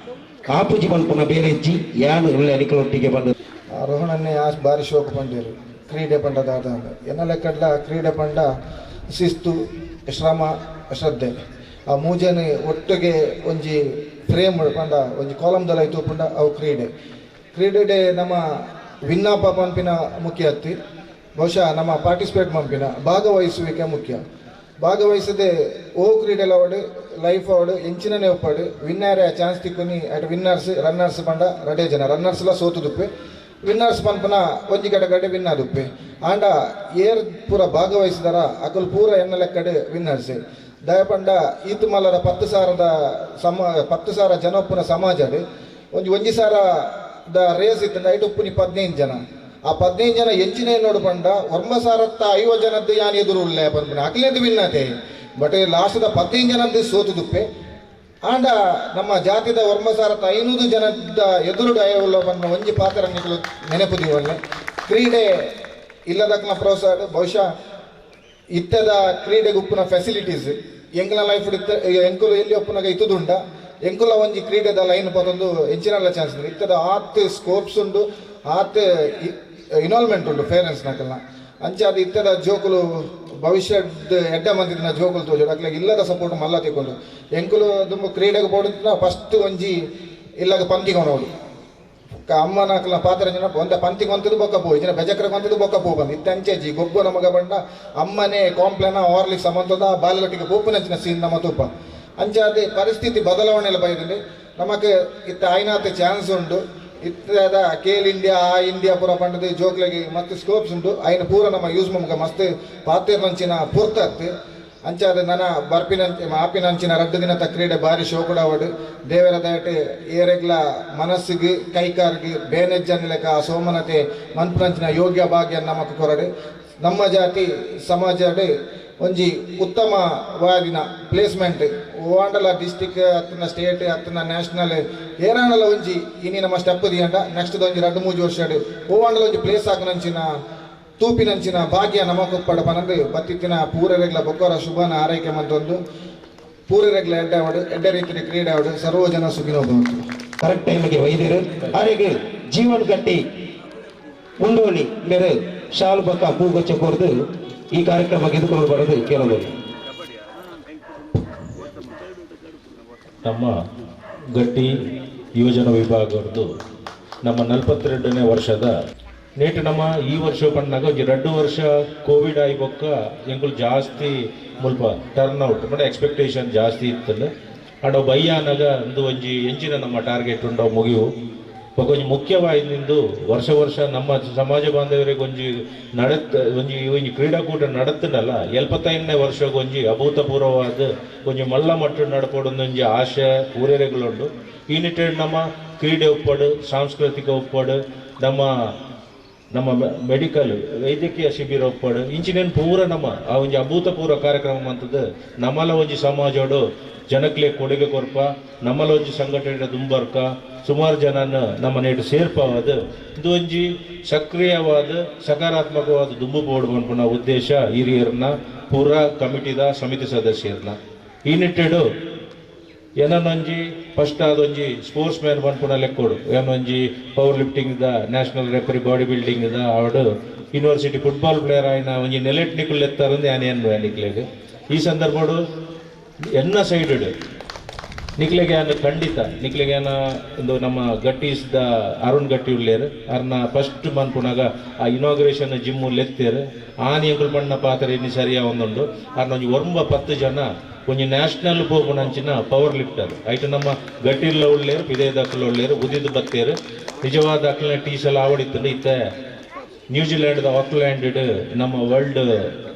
Speaker 1: ಕಾಪುಜಿ ಮನ್ಪುನ ಬೇರೆಜ್ಜಿ ಯಾನು ಉಳ್ಳೆ ಅನಿಕಲೊಟ್ಟಿಗೆ ಬಂದು
Speaker 6: ರೋಹಣನ್ನೇ ಆ ಬಾರಿ ಶೋಕ ಪಂಡೇರು ಕ್ರೀಡೆ ಪಂಡದಾದ ಎನ್ನ ಲೆಕ್ಕಡ್ಲ ಕ್ರೀಡೆ ಪಂಡ ಶಿಸ್ತು ಶ್ರಮ ಶ್ರದ್ಧೆ ಆ ಮೂಜನೆ ಒಟ್ಟಿಗೆ ಒಂಜಿ ಫ್ರೇಮ್ ಪಂಡ ಒಂಜಿ ಕಾಲಮ್ದಲ್ಲ ಇತ್ತು ಪಂಡ ಅವು ಕ್ರೀಡೆ ಕ್ರೀಡೆ ನಮ್ಮ ವಿನ್ನಾಪ ಪನ್ಪಿನ ಮುಖ್ಯ ಅತ್ತಿ. ಬಹುಶಃ ನಮ್ಮ ಪಾರ್ಟಿಸಿಪೇಟ್ ಮಂಪಿನ ಭಾಗವಹಿಸುವಿಕೆ ಮುಖ್ಯ. ಭಾಗವಹಿಸದೆ ಓ ಕ್ರೀಡೆಲ ಅವಡು ಲೈಫ್ ಅವಡು ಎಂಚಿನನೇ ಒಪ್ಪಾಡು ವಿನ್ನರ್ ಚಾನ್ಸ್ ತಿಕ್ಕುನಿ. ಅಟ್ ವಿನ್ನರ್ಸ್ ರನ್ನರ್ಸ್ ಪಂಡ ರಡೇ ಜನ ರನ್ನರ್ಸ್ಲ ಸೋತುದುಪ್ಪೆ, ವಿನ್ನರ್ಸ್ ಪನ್ಪುನ ಒಂಜಿ ಕಡೆ ಕಡೆ ವಿನ್ ಆದುಪ್ಪೆ. ಆಂಡ ಏರ್ ಪೂರ ಭಾಗವಹಿಸಿದಾರ ಅಕುಲು ಪೂರ ಎನ್ನ ಲೆಕ್ಕಡೆ ವಿನ್ನರ್ಸ್. ದಯಪಂಡ ಈತು ಮಲ್ಲರ 10,000ದ ಸಮ 10,000 ಜನ ಉಪ್ಪುನ ಸಮಾಜಡ್ ಒಂಜಿ ಒಂಜಿ ಸಾವಿರದ ರೇಸ್ ಇತ್ತು. ಐಟ್ ಉಪ್ಪುನಿ 15 ಜನ. ಆ 15 ಜನ ಎಂಚಿನ ನೋಡು ಪಂಡ 9,000ತ್ತ 50 ಜನದ್ದು ಯಾನ್ ಎದುರು ಉಳ್ಳೆ ಪನ್ಪುನ ಅಕ್ಲೇದು ವಿನ್ನತೆ. ಬಟ್ ಲಾಸ್ಟ್ದ 15 ಜನದ್ದು ಸೋತುದುಪ್ಪೆ. ಆಂಡ ನಮ್ಮ ಜಾತಿದ 9,500 ಜನದ ಎದುರುಡು ಅಯ್ಯ ಪನ್ಪುನ ಒಂಜಿ ಪಾತ್ರ ನಿಕುಲು ನೆನಪು ದೀವೊಲ್ಲೆ. ಕ್ರೀಡೆ ಇಲ್ಲದಕ್ನ ಪ್ರೋತ್ಸಾಹ ಬಹುಶಃ ಇತ್ತದ ಕ್ರೀಡೆಗೆ ಉಪ್ಪುನ ಫೆಸಿಲಿಟೀಸ್ ಎಂಕಲ ಲೈಫ್ ಇತ್ತ ಎಂಕುಲು ಎಲ್ಲಿ ಒಪ್ಪುನಾಗ ಇತ್ತುದುಂಡ ಎಂಕುಲ ಒಂಜಿ ಕ್ರೀಡೆದ ಲೈನ್ ಪತೊಂದು ಎಂಚಿನಲ್ಲ ಚಾನ್ಸ್ ಉಂಡು. ಇತ್ತದ ಆತ್ ಸ್ಕೋಪ್ಸ್ ಉಂಡು, ಆತ್ ಇನ್ವಾಲ್ವ್ಮೆಂಟ್ ಉಂಡು ಪೇರೆಂಟ್ಸ್ ನಕಲ್ನ. ಅಂಚ ಅದು ಇತ್ತದ ಜೋಕುಲು ಭವಿಷ್ಯದ ಎಡ್ಡ ಮಂದಿನ ಜೋಕುಲು ತೋಜೋಡು ಅಕ್ಲೆಗ್ ಇಲ್ಲದ ಸಪೋರ್ಟ್ ಮಲ್ಲ ತಿಕ್ಕೊಂಡು ಎಂಕುಲು ದುಂಬು ಕ್ರೀಡೆಗೆ ಪೋಡುತ್ತಿನ ಫಸ್ಟ್ ಒಂಜಿ ಇಲ್ಲಗ ಪಂತಿಗೆ ನೋಡು ಅಮ್ಮನ ಅಕ್ಲ ಪಾತ್ರ ಜನ ಒಂದ ಪಂತಿಗೆ ಒಂತದ್ದು ಬೊಕ್ಕ ಪೋ ಜನ ಬೆಜಕ್ರಕ್ಕೆ ಒಂತದ್ದು ಬೊಕ್ಕ ಪೋ ಬಂದು ಇತ್ತ ಅಂಚೆಜಿ ಗೊಬ್ಬು ನಮಗ ಬಂಡ ಅಮ್ಮನೇ ಕಾಂಪ್ಲೇನ ಹಾರ್ಲಿಕ್ಸ್ ಸಮಂತದ ಬಾಲೊಟ್ಟಿಗೆ ಪೋಪುನಂಚಿನ ಸೀನ್ ನಮ್ಮ ತೂಪ. ಅಂಚಾದ ಪರಿಸ್ಥಿತಿ ಬದಲಾವಣೆ ಎಲ್ಲ ಬೈದಲ್ಲಿ ನಮಗೆ ಇತ್ತ ಐನಾತ ಚಾನ್ಸ್ ಉಂಡು. ಇತ್ತದ ಕೇಲ್ ಇಂಡಿಯಾ ಆ ಇಂಡಿಯಾ ಪೂರ ಪಂಡದು ಜೋಕ್ಲೆಗೆ ಮಸ್ತ್ ಸ್ಕೋಪ್ಸ್ ಉಂಟು. ಐನ ಪೂರ ನಮ್ಮ ಯೂಸ್ ಮಮ್ಗ ಮಸ್ತ್ ಪಾತಿರ್ನಂಚಿನ ಪುರ್ತತ್ತು. ಅಂಚಾದ ನನ ಬರ್ಪಿನ ಆಪಿನಂಚಿನ ರಡ್ಡು ದಿನದ ಕ್ರೀಡೆ ಭಾರಿ ಶೋಕುಡಾವಡು. ದೇವರ ದಯಟೆ ಏರೆಗ್ಲ ಮನಸ್ಸಿಗೆ ಕೈಕಾರ್ಗೆ ಬೇನೆಜ್ಜನ ಲೆಕ್ಕ ಆ ಸೋಮನತೆ ಮನ್ಪುನಂಚಿನ ಯೋಗ್ಯ ಭಾಗ್ಯ ನಮಕ್ ಕೊರಡು. ನಮ್ಮ ಜಾತಿ ಸಮಾಜಡ್ ಒಂಜಿ ಉತ್ತಮವಾದಿನ ಪ್ಲೇಸ್ಮೆಂಟ್ ಓಂಡಲ ಡಿಸ್ಟಿಕ್ ಅತ್ತನ ಸ್ಟೇಟ್ ಅತ್ತನ ನ್ಯಾಷನಲ್ ಏರಾಂಡಲ ಒಂಜಿ ಇನಿ ನಮ್ಮ ಸ್ಟೆಪ್ ದಿಯಂಡ ನೆಕ್ಸ್ಟ್ ಒಂಜಿ 2-3 ವರ್ಷಡ್ ಓವಾಂಡಲ ಒಂಜಿ ಪ್ಲೇಸ್ ಹಾಕನಂಚಿನ ತೂಪಿನಂಚಿನ ಭಾಗ್ಯ ನಮಕೊಪ್ಪಡ ಪನಂದು ಬತ್ತಿತ್ತಿನ ಪೂರರೆಗ್ಲ ಬೊಕ್ಕರ ಶುಭನ ಆರೈಕೆ ಮಂತೊಂದು ಪೂರರೆಗ್ಲ ಎಡ್ಡೆ ಅವಡು ಎಡ್ಡೆ ರೀತಿಯ ಕ್ರೀಡೆ ಅವಡು ಸರ್ವಜನ ಸುಖಿನೋ ಭವಂತು.
Speaker 1: ಕರೆಕ್ಟ್ ಟೈಮ್ಗೆ ವೈದ್ಯರು ಆರೆಗೆ ಜೀವನ್ ಗಟ್ಟಿ ಮುಂದೋಣಿ ಮೇರೆ ಶಾಲು ಬಕ್ಕ ಪೂಗೊಚ್ಚ ಕೋರ್ದು ಈ ಕಾರ್ಯಕ್ರಮಕ್ಕೆ ಎದುಕೊಂಡು ಬರೋದು ಕೇಳಬಹುದು.
Speaker 7: ನಮ್ಮ ಗಟ್ಟಿ ಯುವಜನ ವಿಭಾಗದ್ದು ನಮ್ಮ 42ನೇ ವರ್ಷದ ನೇಟು ನಮ್ಮ ಈ ವರ್ಷ ಪಣ್ಣಾಗ ಒಂಜಿ 2 ವರ್ಷ ಕೋವಿಡ್ ಆಯಿ ಬೊಕ್ಕ ಎಂಕುಲು ಜಾಸ್ತಿ ಮುಲ್ಪ ಟರ್ನ್ ಔಟ್ ಪಂಡ ಎಕ್ಸ್ಪೆಕ್ಟೇಷನ್ ಜಾಸ್ತಿ ಇತ್ತಲ್ಲ. ಅಂಡ ಬಯ್ಯಾನಾಗ ಒಂದು ಒಂಜಿ ಎಂಚಿನ ನಮ್ಮ ಟಾರ್ಗೆಟ್ ಉಂಡು ಮುಗಿಯು ಬೊಕ್ಕ ಒಂಜಿ ಮುಖ್ಯವಾಯಿನಿಂದು ವರ್ಷ ವರ್ಷ ನಮ್ಮ ಸಮಾಜ ಬಾಂಧವರಿಗೆ ಒಂಜಿ ನಡತ್ ಒಂಜಿ ಒಂಜಿ ಕ್ರೀಡಾಕೂಟ ನಡತ್ತನಲ್ಲ 75ನೇ ವರ್ಷಕ್ಕೆ ಒಂಜಿ ಅಭೂತಪೂರ್ವವಾದ ಒಂಜಿ ಮಲ್ಲ ಮಟ್ಟ ನಡಪೋಡೊಂದು ಒಂಜಿ ಆಶೆ ಪೂರೈಕೆಗಳುಂಡು. ಈ ನಿಟ್ಟಿನಲ್ಲಿ ನಮ್ಮ ಕ್ರೀಡೆ ಉಪ್ಪಡು, ಸಾಂಸ್ಕೃತಿಕ ಉಪ್ಪಡು, ನಮ್ಮ ನಮ್ಮ ಮೆಡಿಕಲ್ ವೈದ್ಯಕೀಯ ಶಿಬಿರ ಒಪ್ಪಡು ಇಂಚಿನೇನು ಪೂರ ನಮ್ಮ ಆ ಒಂಜಿ ಅಭೂತಪೂರ್ವ ಕಾರ್ಯಕ್ರಮ ಅಂತದ್ದು ನಮ್ಮಲ ಒಂಜಿ ಸಮಾಜೋಡು ಜನಕ್ಲೆ ಕೊಡುಗೆ ಕೊರ್ಪ ನಮ್ಮಲ ಒಂಜಿ ಸಂಘಟನೆ ದುಂಬರ್ಕ ಸುಮಾರು ಜನನ ನಮ್ಮ ನೇಟು ಸೇರ್ಪವಾದ ಇದು ಒಂಜಿ ಸಕ್ರಿಯವಾದ ಸಕಾರಾತ್ಮಕವಾದ ದುಂಬು ಬೋರ್ಡ್ ಪನ್ಪುನ ಉದ್ದೇಶ ಹಿರಿಯರನ್ನ ಪೂರ ಕಮಿಟಿದ ಸಮಿತಿ ಸದಸ್ಯರನ್ನ ಈ ನಿಟ್ಟೆಡು ಏನೊಂಜಿ ಫಸ್ಟ್ ಅದೊಂಜಿ ಸ್ಪೋರ್ಟ್ಸ್ ಮ್ಯಾನ್ ಪನ್ಪುನ ಲೆಕ್ಕೋಡು ಏನೊಂಜಿ power lifting the national referee body building the ಅವಡು university football player ಆಯ್ನ ಒಂಜಿ ನೆಲೆಟ್ ನಿಕುಲ್ ಎತ್ತಾರಂದು ಯಾನ್ ಏನು ನಿಕ್ಲೆಗ್ ಈ ಸಂದರ್ಭಡು ಎನ್ನ ಸೈಡ್ ನಿಕ್ಲೆಗೆ ಯಾನ್ ಖಂಡಿತ ನಿಕ್ಲೆಗೆ ಯಾನ ಒಂದು ನಮ್ಮ ಗಟ್ಟಿಸ್ದ ಅರುಣ್ ಗಟ್ಟಿ ಉಳ್ಳೇರು ಅರ್ನ ಫಸ್ಟ್ ಮನ್ಪುನಾಗ ಆ ಇನಾಗ್ರೇಷನ್ ಜಿಮ್ಮು ಲೆತ್ತೇರು ಆನಿ ಎಂಕುಲು ಪಣ್ಣ ಪಾತ್ರ ಇನ್ನು ಸರಿಯಾ ಒಂದುಂಡು ಅರ್ನ ಒಂಜಿ 9-10 ಜನ ಒಂಜಿ ನ್ಯಾಷನಲ್ ಪೋಪುನಂಚಿನ ಪವರ್ ಲಿಫ್ಟರ್ ಐಟ್ ನಮ್ಮ ಗಟ್ಟಿಲ್ಲ ಉಳ್ಳೇರು ಪಿದೇ ದಾಖಲು ಉಳ್ಳೇರು ಉದಿದು ಬತ್ತೇರು ನಿಜವಾದ ಅಕ್ಲನ ಟೀಸಲ್ ಆವಡಿತ್ತಂಡು ಇತ್ತ ನ್ಯೂಜಿಲ್ಯಾಂಡ್ದ ಆಕ್ಲ್ಯಾಂಡ್ ನಮ್ಮ ವರ್ಲ್ಡ್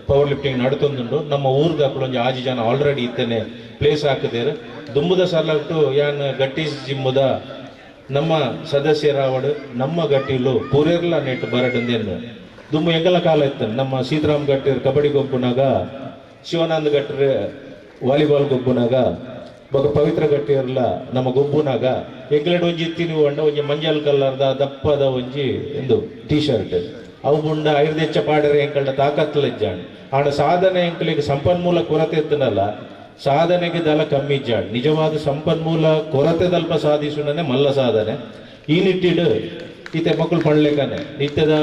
Speaker 7: ಪವರ್ ಲಿಫ್ಟಿಂಗ್ ನಡತೊಂದುಂಡು ನಮ್ಮ ಊರ್ದ ಅಕ್ಲು ಒಂಜಿ ಆಜಿ ಜನ ಆಲ್ರೆಡಿ ಇತ್ತೇನೆ ಪ್ಲೇಸ್ ಹಾಕಿದೇರು ದುಂಬುದ ಸಲಟ್ಟು ಯಾನ್ ಗಟ್ಟಿ ಜಿಮ್ಮುದ ನಮ್ಮ ಸದಸ್ಯರಾವಡು ನಮ್ಮ ಗಟ್ಟಿಲು ಪೂರೆರ್ಲ ನೆಟ್ ಬರಡಂದೇನು ದುಂಬು ಎಂಗಲ ಕಾಲ ಇತ್ತು ನಮ್ಮ ಸೀತಾರಾಮ್ ಗಟ್ಟಿರ್ ಕಬಡ್ಡಿ ಗೊಬ್ಬುನಾಗ ಶಿವಾನಂದ ಗಟ್ಟರ್ ವಾಲಿಬಾಲ್ ಗೊಬ್ಬುನಾಗ ಬೊಕ ಪವಿತ್ರ ಗಟ್ಟಿರ್ಲ ನಮ್ಮ ಗೊಬ್ಬುನಾಗ ಎಂಗ್ಲೆಡ್ ಒಂಜಿ ಇತ್ತೀನಿ ಒಂಡ ಒಂಜಿ ಮಂಜಲ್ ಕಲರ್ದ ದಪ್ಪದ ಒಂಜಿ ಎಂದು ಟೀ ಶರ್ಟ್ ಅವು ಬುಂಡ ಐರ್ದೆಚ್ಚ ಪಾಡರೆ ಎಂಕಲ್ಡ ತಾಕತ್ಲ ಇಜ್ಜಾಂಡ್ ಆಂಡ ಸಾಧನೆ ಎಂಕಲಿಗೆ ಸಂಪನ್ಮೂಲ ಕೊರತೆ ಇತ್ತನಲ್ಲ ಸಾಧನೆಗೆ ದಲ ಕಮ್ಮಿ ಇಜ್ಜಾಂಡ್ ನಿಜವಾದ ಸಂಪನ್ಮೂಲ ಕೊರತೆ ದಲ್ಪ ಸಾಧಿಸುನೇ ಮಲ್ಲ ಸಾಧನೆ ಈ ನಿಟ್ಟಿಡು ಇತ್ತೆ ಮಕ್ಕಳು ಪಡ್ಲೇಕಾನೆ ನಿತ್ಯದ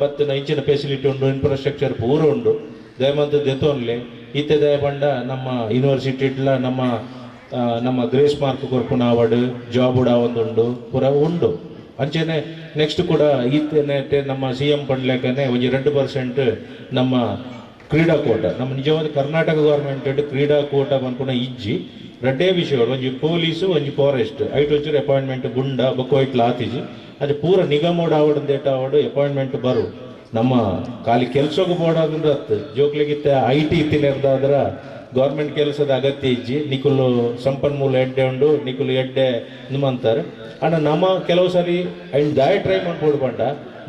Speaker 7: ಬತ್ತಿನ ಇಂಚಿನ ಫೆಸಿಲಿಟಿ ಉಂಡು ಇನ್ಫ್ರಾಸ್ಟ್ರಕ್ಚರ್ ಪೂರ ಉಂಡು ದಯಮಂತ ದೆತೋನ್ಲೆ ಇತ್ತೆ ದಯ ಪಂಡ ನಮ್ಮ ಯೂನಿವರ್ಸಿಟಿ ಇಡ್ಲ ನಮ್ಮ ನಮ್ಮ ಗ್ರೇಸ್ ಮಾರ್ಕ್ ಕೊರ್ಪುನ ಅವಾರ್ಡ್ ಜಾಬ್ ಉಡ ಒಂದುಂಡು ಪೂರ ಉಂಡು ಅಂಚೆನೆ ನೆಕ್ಸ್ಟ್ ಕೂಡ ಈತನೆ ನಮ್ಮ ಸಿ ಎಂ ಪಂಡ್ಲೆಕ್ಕನೆ ಒಂಜಿ 2% ನಮ್ಮ ಕ್ರೀಡಾಕೂಟ ನಮ್ಮ ನಿಜವಾದ ಕರ್ನಾಟಕ ಗೌರ್ಮೆಂಟ್ ಕ್ರೀಡಾಕೂಟ ಪನ್ಪುನ ಇಜ್ಜಿ ರಡ್ಡೇ ವಿಷಯ ಒಂಜಿ ಪೊಲೀಸು ಒಂಜಿ ಫಾರೆಸ್ಟ್ ಐಟ್ ಒಂಚೂರು ಅಪಾಯಿಂಟ್ಮೆಂಟ್ ಗುಂಡ ಬೊಕ್ಕ ಐಟ್ಲ ಆತಿಜಿ ಅದು ಪೂರ ನಿಗಮೋಡ್ ಆವಡ್ ದೇಟ ಆವಡು ಅಪಾಯಿಂಟ್ಮೆಂಟ್ ಬರು ನಮ್ಮ ಖಾಲಿ ಕೆಲಸಕ್ಕೆ ಬೋಡಾದ್ರೆ ಅತ್ತು ಜೋಕ್ಲಿಗಿತ್ತ I T ಇತ್ತಿನಿರ್ದಾದ್ರ ಗೌರ್ಮೆಂಟ್ ಕೆಲಸದ ಅಗತ್ಯ ಇಜ್ಜಿ ನಿಕುಲು ಸಂಪನ್ಮೂಲ ಎಡ್ಡೆ ಉಂಡು ನಿಕುಲು ಎಡ್ಡೆ ನಿಮ್ಮಂತಾರೆ ಅಂಡ ನಮ್ಮ ಕೆಲವು ಸಾರಿ ಅಂಡ್ ದಾಯ ಟ್ರೈ ಮಾಡ್ಕೊಡು ಪಂಡ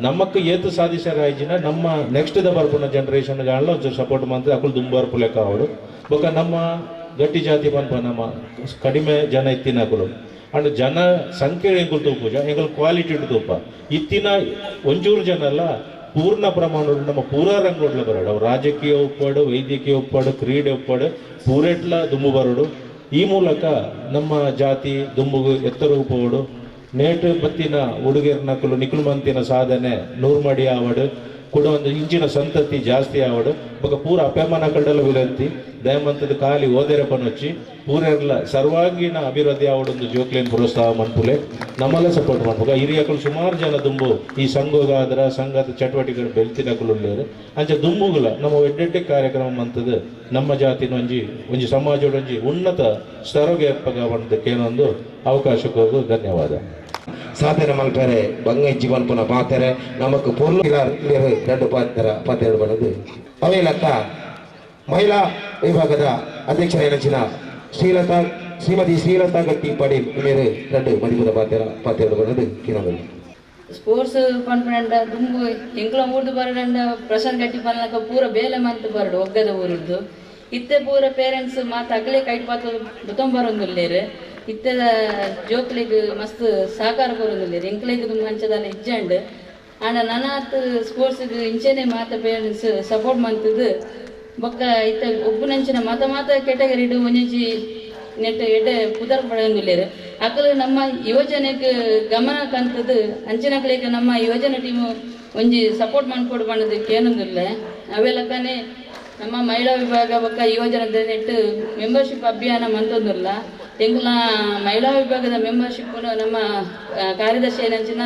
Speaker 7: ನಮ್ಮಕ್ಕೆ ಏತು ಸಾಧಿಸರಾಯ್ಜಿನ ನಮ್ಮ ನೆಕ್ಸ್ಟ್ the ಬರ್ಪುನ ಜನರೇಷನ್ ಗಾಣಲ ಒಂಚೂರು ಸಪೋರ್ಟ್ ಮಂತ್ ಅಕುಲು ದುಂಬರ್ಪು ಲೆಕ್ಕ ಅವಡು ಬೊಕ್ಕ ನಮ್ಮ ಗಟ್ಟಿ ಜಾತಿ ಪನ್ಪ ನಮ್ಮ ಕಡಿಮೆ ಜನ ಇತ್ತಿನ ಅಕುಲು ಅಂಡ್ ಜನ ಸಂಖ್ಯೆ ಎಂಕುಲು ತೂಪುಜ ಎಂಕುಲು ಕ್ವಾಲಿಟಿ ತೂಪ ಇತ್ತಿನ ಒಂಚೂರು ಜನ ಅಲ್ಲ ಪೂರ್ಣ ಪ್ರಮಾಣದ ನಮ್ಮ ಪೂರ ರಂಗೋಡ್ಲ ಬರೋಡು ಅವು ರಾಜಕೀಯ ಒಪ್ಪಾಡು ವೈದ್ಯಕೀಯ ಒಪ್ಪಾಡು ಕ್ರೀಡೆ ಒಪ್ಪಾಡು ಪೂರೆಟ್ಲ ದುಂಬು ಬರೋಡು ಈ ಮೂಲಕ ನಮ್ಮ ಜಾತಿ ದುಂಬುಗು ಎತ್ತರ ಪೋಡು ನೇಟು ಬತ್ತಿನ ಹುಡುಗಿಯರ್ನಕುಲು ನಿಕುಲು ಮಂತಿನ ಸಾಧನೆ ನೂರ್ಮಡಿ ಆವಡು ಕೂಡ ಒಂದು ಇಂಚಿನ ಸಂತತಿ ಜಾಸ್ತಿ ಆವಡು ಬೊಕ ಪೂರ ಅಪಮಾನ ಕಂಡಲ ವಿರಂತಿ ದಯಮಂತದ ಖಾಲಿ ಓದೆರೆ ಪನೊಚ್ಚಿ ಪೂರೆರ್ಲ ಸರ್ವಾಂಗೀಣ ಅಭಿವೃದ್ಧಿ ಆವಡೊಂದು ಜೋಕ್ಲೇನ್ ಪ್ರೋತ್ಸಾಹ ಮನ್ಪುಲೆ ನಮ್ಮಲ್ಲ ಸಪೋರ್ಟ್ ಮನ್ಪುಗ ಹಿರಿಯಕುಲು ಸುಮಾರು ಜನ ದುಂಬು ಈ ಸಂಘಗಾದ್ರ ಸಂಘದ ಚಟುವಟಿಕೆಗಳು ಬೆಲ್ತಿನಕುಲು ಉಳ್ಳೇರು ಅಂಚ ದುಂಬುಗುಲ ನಮ್ಮ ಎಡ್ಡೆಡ್ಡೆ ಕಾರ್ಯಕ್ರಮ ಮಂತದ ನಮ್ಮ ಜಾತಿನ ಒಂಜಿ ಒಂಜಿ ಸಮಾಜದ ಒಂಜಿ ಉನ್ನತ ಸ್ತರಗೆ ಎಪ್ಪಗ ಏನೊಂದು ಅವಕಾಶಕ್ಕೆ ಹೋಗು ಧನ್ಯವಾದ.
Speaker 1: ಸಾಧನೆ ಮಲ್ಪರೆ ಬಂಗ ಜೀವನ್ ಪುನಃ ಪಾತಾರೆ ನಮಕ್ ಪೊರ್ಲು ಎರಡು ಪಾತ್ರ ಪಾತ್ರ ಬರೋದು ಅವೇಲಕ್ಕ ಮಹಿಳಾ ವಿಭಾಗದ ಅಧ್ಯಕ್ಷರಾದ ಶ್ರೀಲತಾ ಶ್ರೀಮತಿ ಶ್ರೀಲತಾ ಗಟ್ಟಿ ಪಡೇಲ್ ಮೇರೆ ಎರಡು ಮದಿಪದ ಪಾತ್ರ ಪಾತ್ರ ಬರೋದು ಕಿರಣದಲ್ಲಿ
Speaker 8: ಸ್ಪೋರ್ಟ್ಸ್ ಪನ್ಪಂಡ ದುಂಬು ಎಂಕ್ಲ ಊರ್ದು ಬರಡಂಡ ಪ್ರಶಾಂತ್ ಗಟ್ಟಿ ಪನ್ಲಕ ಪೂರ ಬೇಲೆ ಮಂತ್ ಬರಡು ಒಗ್ಗದ ಊರುದ್ದು ಇತ್ತೆ ಪೂರ ಪೇರೆಂಟ್ಸ್ ಮಾತ ಅಗಲೇ ಕೈಟ್ ಪಾತ್ರ ಬುತ್ತೊಂಬರೊಂದುಲ್ಲೇರು ಇತ್ತೆದ ಜೋಕ್ಲಿಗ್ ಮಸ್ತ್ ಸಹಕಾರ ಕೊರೊಂದುಲ್ಲೇರು ಎಂಕ್ಲೆಗ್ ದುಂಬು ಅಂಚದಾಲ ಇಜ್ಜಂಡ್ ಆಂಡ ನನಾತ್ ಸ್ಪೋರ್ಟ್ಸ್ಗ್ ಇಂಚೆನೆ ಮಾತ ಪೇರೆಂಟ್ಸ್ ಸಪೋರ್ಟ್ ಮಂತುದು ಬೊಕ್ಕ ಇತ್ತೆ ಒಬ್ಬುನಂಚಿನ ಮಾತ ಮಾತ ಕೆಟಗರಿಡ್ ಒಂಜಿ ನೆಟ್ ಎಡ್ಡೆ ಪುದರ್ ಪಡೆಯೊಂದುಲ್ಲೇರು ಅಕಲು ನಮ್ಮ ಯುವಜನೆಗ್ ಗಮನ ಕಂತದು ಅಂಚಿನಕ್ಲೆಗ್ ನಮ್ಮ ಯುವಜನ ಟೀಮು ಒಂಜಿ ಸಪೋರ್ಟ್ ಮನ್ಪೊಡು ಪಂಡುದು ಕೇನೊಂದುಲ್ಲೆ ಅವೆಲಕ್ಕನೆ ನಮ್ಮ ಮಹಿಳಾ ವಿಭಾಗ ಬೊಕ್ಕ ಯುವಜನದ ನೆಟ್ ಮೆಂಬರ್ಶಿಪ್ ಅಭಿಯಾನ ಮಂತೊಂದುಲ್ಲ ಎಂಕುಲ ಮಹಿಳಾ ವಿಭಾಗದ ಮೆಂಬರ್ಶಿಪ್ ನಮ್ಮ ಕಾರ್ಯದರ್ಶಿ ಏನಂಚಿನ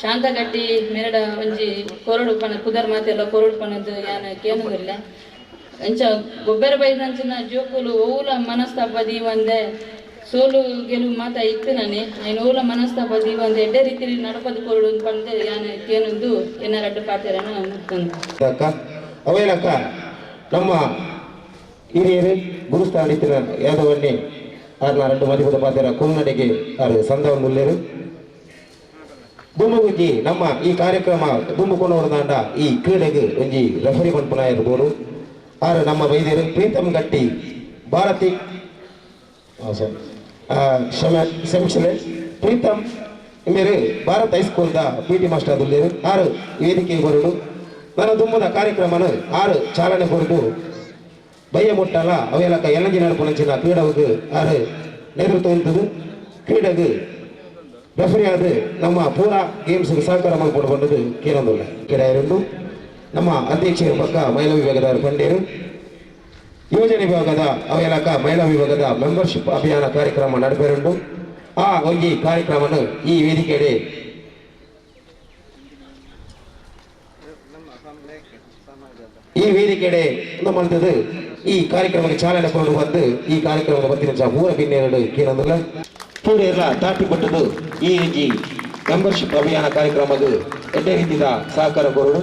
Speaker 8: ಶಾಂತಗಟ್ಟಿ ಮೆರಡ ಒಂಜಿ ಕೊರಡು ಪಣ ಪುದರ್ ಮಾತೆಲ್ಲ ಕೊರಡು ಪಣದು ಯಾನ ಕೇನೊಂದುಲ್ಲೆ ಅಂಚ ಗೊಬ್ಬರ ಬೈದಂಚಿನ ಜೋಕುಲು ಓಲ ಮನಸ್ತಾಪ ದೀವಂದೆ ಸೋಲು ಗೆಲುವು ಮಾತ ಇತ್ತು ನಾನೆ ಐನ್ ಓಲ ಮನಸ್ತಾಪ ದೀವಂದೆ ಎಡ್ಡೆ ರೀತಿಯಲ್ಲಿ ನಡಪದು ಕೊರಡು ಪಂಡೆ ಯಾನ ಕೇನೊಂದು ಏನಾರಡ್ಡು ಪಾತೆರನ ಮುತ್ತಂದು
Speaker 1: ಅವೇಲಕ್ಕ ನಮ್ಮ ಹಿರಿಯರು ಗುರುಸ್ಥಾನ ಯಾದವನ್ನೇ ಆರ್ನ రెండు ಮದಿಪದ ಪಾತೆರ ಕುಲ್ನಡೆಗೆ ಆರು ಸಂದವನ್ನು ಉಳ್ಳೇರು ದುಂಬುಗುಂಜಿ ನಮ್ಮ ಈ ಕಾರ್ಯಕ್ರಮ ದುಂಬು ದಾಂಡ ಈ ಕ್ರೀಡೆಗೆ ಒಂಜಿ ರೆಫರಿ ಪನ್ಪುನ ಇರ್ಬೋದು ಆರು ನಮ್ಮ ವೈದ್ಯರು ಪ್ರೀತಮ್ ಗಟ್ಟಿ ಭಾರತಿ ಪ್ರೀತಮ್ ಮೇರೆ ಭಾರತ್ ಹೈಸ್ಕೂಲ್ದ ಪಿ ಟಿ ಮಾಸ್ಟರ್ ಉಳ್ಳೇರು ಆರು ವೇದಿಕೆ ಬರಡು ನನ್ನ ದುಂಬುದ ಕಾರ್ಯಕ್ರಮನ ಆರು ಚಾಲನೆ ಕೊರದು ಬಯ್ಯ ಮುಟ್ಟಲ ಅವೆಲಕ್ಕ ಎಲಂಜಿ ನಡಪುನಂಚಿನ ಕ್ರೀಡவுக்கு ಆರು ನೇತೃತ್ವ ಕ್ರೀಡೆಗೆ ರೆಫರಿಯಾದ ನಮ್ಮ ಪೂರಾ ಗೇಮ್ಸ್ಗೆ ಸಹಕಾರ ಮಾಡಿಕೊಂಡು ಬಂದದ್ದು ಕೇಳೊಂದುಲ್ಲ ಕ್ರೀಡೆಯರೆಂದು ನಮ್ಮ ಅಧ್ಯಕ್ಷರ ಪಕ್ಕ ಮಹಿಳಾ ವಿಭಾಗದ ಪಂಡೇರು ಯುವಜನ ವಿಭಾಗದ ಅವೆಲಕ್ಕ ಮಹಿಳಾ ವಿಭಾಗದ ಮೆಂಬರ್ಶಿಪ್ ಅಭಿಯಾನ ಕಾರ್ಯಕ್ರಮ ನಡಪೇರುಂಡು ಆ ಒಂಜಿ ಕಾರ್ಯಕ್ರಮನ ಈ ವೇದಿಕೆಡೆ ಈ ವೇದಿಕೆಡೆ ಮಲ್ತದು ಈ ಕಾರ್ಯಕ್ರಮಕ್ಕೆ ಚಾಲನೆ ಕೊಂಡು ಬಂದು ಈ ಕಾರ್ಯಕ್ರಮದ ಬತ್ತಿನ ಪೂರ ಬಿನ್ನೆರಡು ಕೇಳೊಂದುಲ್ಲ ಪೂರೆಲ್ಲ ತಾಟಿ ಪಟ್ಟದು ಈ ಒಂಜಿ ಮೆಂಬರ್ಶಿಪ್ ಅಭಿಯಾನ ಕಾರ್ಯಕ್ರಮದ ಎಡ್ಡೆ ರೀತಿಯ ಸಹಕಾರ ಕೊರಡು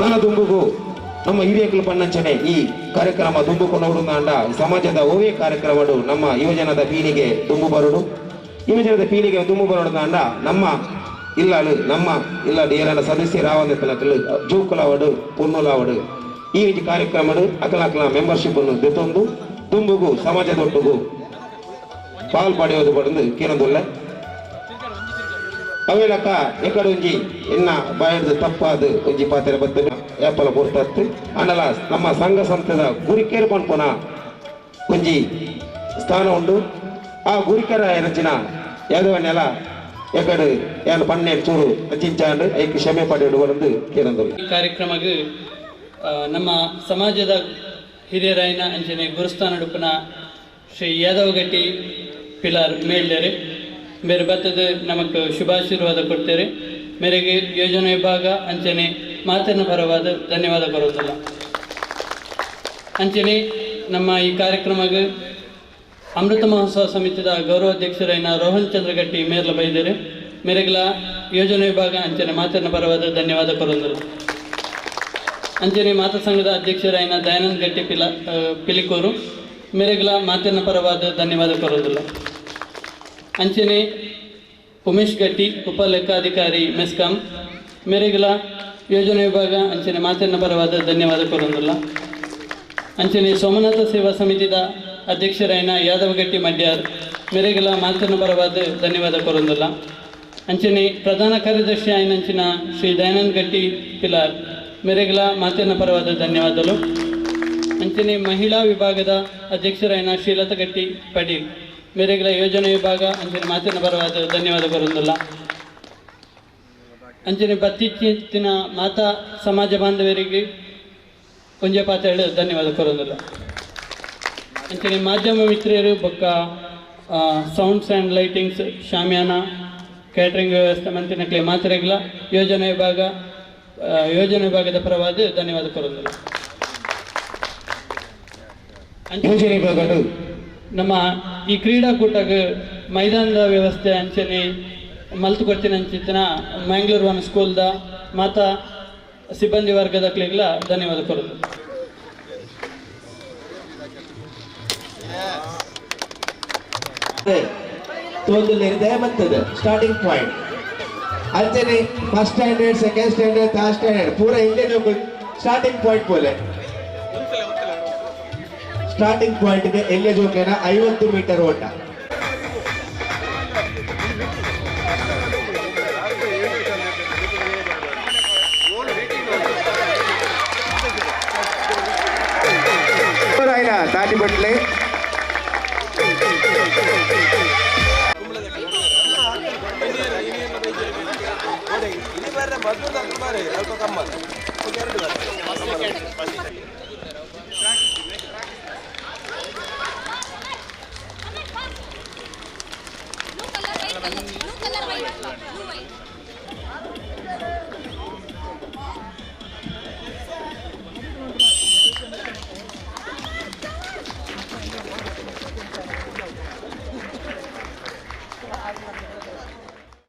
Speaker 1: ನನ್ನ ದುಂಬುಗು ನಮ್ಮ ಹಿರಿಯಕಲು ಪಣ್ಣಂಚನೆ ಈ ಕಾರ್ಯಕ್ರಮ ದುಂಬು ಕೊಂಡ ಸಮಾಜದ ಓವೇ ಕಾರ್ಯಕ್ರಮಡು ನಮ್ಮ ಯುವಜನದ ಪೀಳಿಗೆ ದುಂಬು ಬರಡು ಯುವಜನದ ಪೀಳಿಗೆ ದುಂಬು ಬರಡು ಅಂಡ ನಮ್ಮ ಇಲ್ಲಾಳು ನಮ್ಮ ಇಲ್ಲಾಡು ಏರನ ಸದಸ್ಯರಾವಂದಲು ಜೂಕುಲಾವಡು ಪೊನ್ನುಲಾವಡು ಈ ಒಂಜಿ ಕಾರ್ಯಕ್ರಮಡು ಅಕಲ ಅಕಲ ಮೆಂಬರ್ಶಿಪ್ ಅನ್ನು ದೆತ್ತೊಂದು ದುಂಬುಗು ಸಮಾಜದೊಟ್ಟುಗು ಪಾಲ್ ಪಡೆಯೋದು ಪಡೆದು ಕೇಳೊಂದುಲ್ಲ ಅವೇಲಕ್ಕ ಎಕಡೆ ಒಂಜಿ ಎನ್ನ ಬಾಯಡ್ದು ತಪ್ಪಾದ ಒಂಜಿ ಪಾತ್ರೆ ಬತ್ತ ಏಪಲ ಪೊರ್ತತ್ತು ಅಂಡಲ ನಮ್ಮ ಸಂಘ ಸಂಸ್ಥೆದ ಗುರಿಕೇರು ಪನ್ಪುನ ಒಂಜಿ ಸ್ಥಾನ ಉಂಡು ಆ ಗುರಿಕೆರ ಎರಚಿನ ಯಾದವನ್ನೆಲ್ಲ ಎಕಡೆ ಯಾನು ಪನ್ನೇಳು ಚೂರು ಚಿಂಚಾಂಡು ಐಕ್ ಕ್ಷಮೆ ಪಡೆಯಡು ಬಂದು ಕೇಳೊಂದುಲ್ಲ.
Speaker 9: ಈ ಕಾರ್ಯಕ್ರಮಕ್ಕೆ ನಮ್ಮ ಸಮಾಜದ ಹಿರಿಯರಾಯನ ಅಂಚನೆ ಗುರುಸ್ಥಾನ ಉಡುಪನ ಶ್ರೀ ಯಾದವಗಟ್ಟಿ ಪಿಲಾರ್ ಮೇಲ್ಲೇರು ಮೇರೆ ಬತ್ತದ ನಮಕ್ ಶುಭಾಶೀರ್ವಾದ ಕೊಡ್ತೇವೆ. ಮೇರೆಗೆ ಯೋಜನೆ ವಿಭಾಗ ಅಂಚನೆ ಮಾತಿನ ಪರವಾದ ಧನ್ಯವಾದ ಕೊರೋದಿಲ್ಲ. ಅಂಚನೆ ನಮ್ಮ ಈ ಕಾರ್ಯಕ್ರಮಕ್ಕೆ ಅಮೃತ ಮಹೋತ್ಸವ ಸಮಿತಿದ ಗೌರವಾಧ್ಯಕ್ಷರಾದ ರೋಹನ್ ಚಂದ್ರ ಗಟ್ಟಿ ಮೇರ್ಲ ಬೈದರು. ಮೇರೆಗಳ ಯೋಜನೆ ವಿಭಾಗ ಅಂಚನೆ ಮಾತಿನ ಪರವಾದ ಧನ್ಯವಾದ ಕೊರೋದಿಲ್ಲ. ಅಂಚನೆ ಮಾತಾ ಸಂಘದ ಅಧ್ಯಕ್ಷರಾದ ದಯಾನಂದ ಗಟ್ಟಿ ಪಿಲಿಕೂರು ಮೇರೆಗಳ ಮಾತಿನ ಪರವಾದ ಧನ್ಯವಾದ ಕೊರೋದಿಲ್ಲ. ಅಂಚನೆ ಉಮೇಶ್ ಗಟ್ಟಿ ಉಪ ಲೆಕ್ಕಾಧಿಕಾರಿ ಮೆಸ್ಕಾಂ ಮೇರೆಗಳ ಯೋಜನೆ ವಿಭಾಗ ಅಂಚನೆ ಮಾತಿನ ಪರವಾದ ಧನ್ಯವಾದ ಕೊರೋದಿಲ್ಲ. ಅಂಚನೆ ಸೋಮನಾಥ ಸೇವಾ ಸಮಿತಿದ ಅಧ್ಯಕ್ಷರಾದ ಯಾದವ ಗಟ್ಟಿ ಮಡ್ಯಾರ್ ಮೇರೆಗಳ ಮಾತಿನ ಪರವಾದ ಧನ್ಯವಾದ ಕೊರೋದಿಲ್ಲ. ಅಂಚನೆ ಪ್ರಧಾನ ಕಾರ್ಯದರ್ಶಿ ಆಯ್ನಂಚಿನ ಶ್ರೀ ದಯಾನಂದ ಗಟ್ಟಿ ಪಿಲಾರ್ ಮೇರೆಗಳ ಮಾತಿನ ಪರವಾದ ಧನ್ಯವಾದಗಳು. ಅಂಚನೆ ಮಹಿಳಾ ವಿಭಾಗದ ಅಧ್ಯಕ್ಷರಾದ ಶ್ರೀಲತಾ ಗಟ್ಟಿ ಪಡೀಲ್ ಮೇರೆಗಳ ಯೋಜನೆ ವಿಭಾಗ ಅಂಚನೆ ಮಾತಿನ ಪರವಾದ ಧನ್ಯವಾದ ಕೊರೋದಿಲ್ಲ. ಅಂಚನೆ ಬತ್ತಿಚ್ಚಿನ ಮಾತಾ ಸಮಾಜ ಬಾಂಧವರಿಗೆ ಒಂಜೆ ಪಾತ್ರ ಧನ್ಯವಾದ ಕೊರೋದಿಲ್ಲ. ಅಂಚನೆ ಮಾಧ್ಯಮ ಮಿತ್ರರು ಬೊಕ್ಕ sounds and lightings shamiana catering ವ್ಯವಸ್ಥೆ ಮಂತಿನಕ್ಲೆ ಮಾತ್ರೆಗಳ ಯೋಜನೆ ವಿಭಾಗದ ಪರವಾದ ಧನ್ಯವಾದ ಕೊರೋದಿಲ್ಲ.
Speaker 1: ಯೋಜನೆ ವಿಭಾಗ
Speaker 9: ನಮ್ಮ ಈ ಕ್ರೀಡಾಕೂಟಕ್ಕೆ ಮೈದಾನದ ವ್ಯವಸ್ಥೆ ಅಂಚನೆ ಮಲ್ತು ಕೊಡ್ತಿನ ಅಂಚಿತ್ತಿನ ಮ್ಯಾಂಗ್ಳೂರ್ ಒನ್ ಸ್ಕೂಲ್ದ ಮಾತಾ ಸಿಬ್ಬಂದಿ ವರ್ಗದ ಕ್ಲಿಗ್ಲ ಧನ್ಯವಾದ ಕೊರೋದು.
Speaker 10: ಸ್ಟಾರ್ಟಿಂಗ್ ಪಾಯಿಂಟ್ ಅಂಚನೆ first standard, second standard, third standard ಪೂರ ಇಂಡಿಯನ್ ಸ್ಟಾರ್ಟಿಂಗ್ ಪಾಯಿಂಟ್ ಪೋಲೆ. ಸ್ಟಾರ್ಟಿಂಗ್ ಪಾಯಿಂಟ್ ಗೆ ಎಲ್ಯ ಜೋಕ್ಲೆನ 50 ಮೀಟರ್ ಓಟ. ತಾಟಿಬಟ್ಲೆ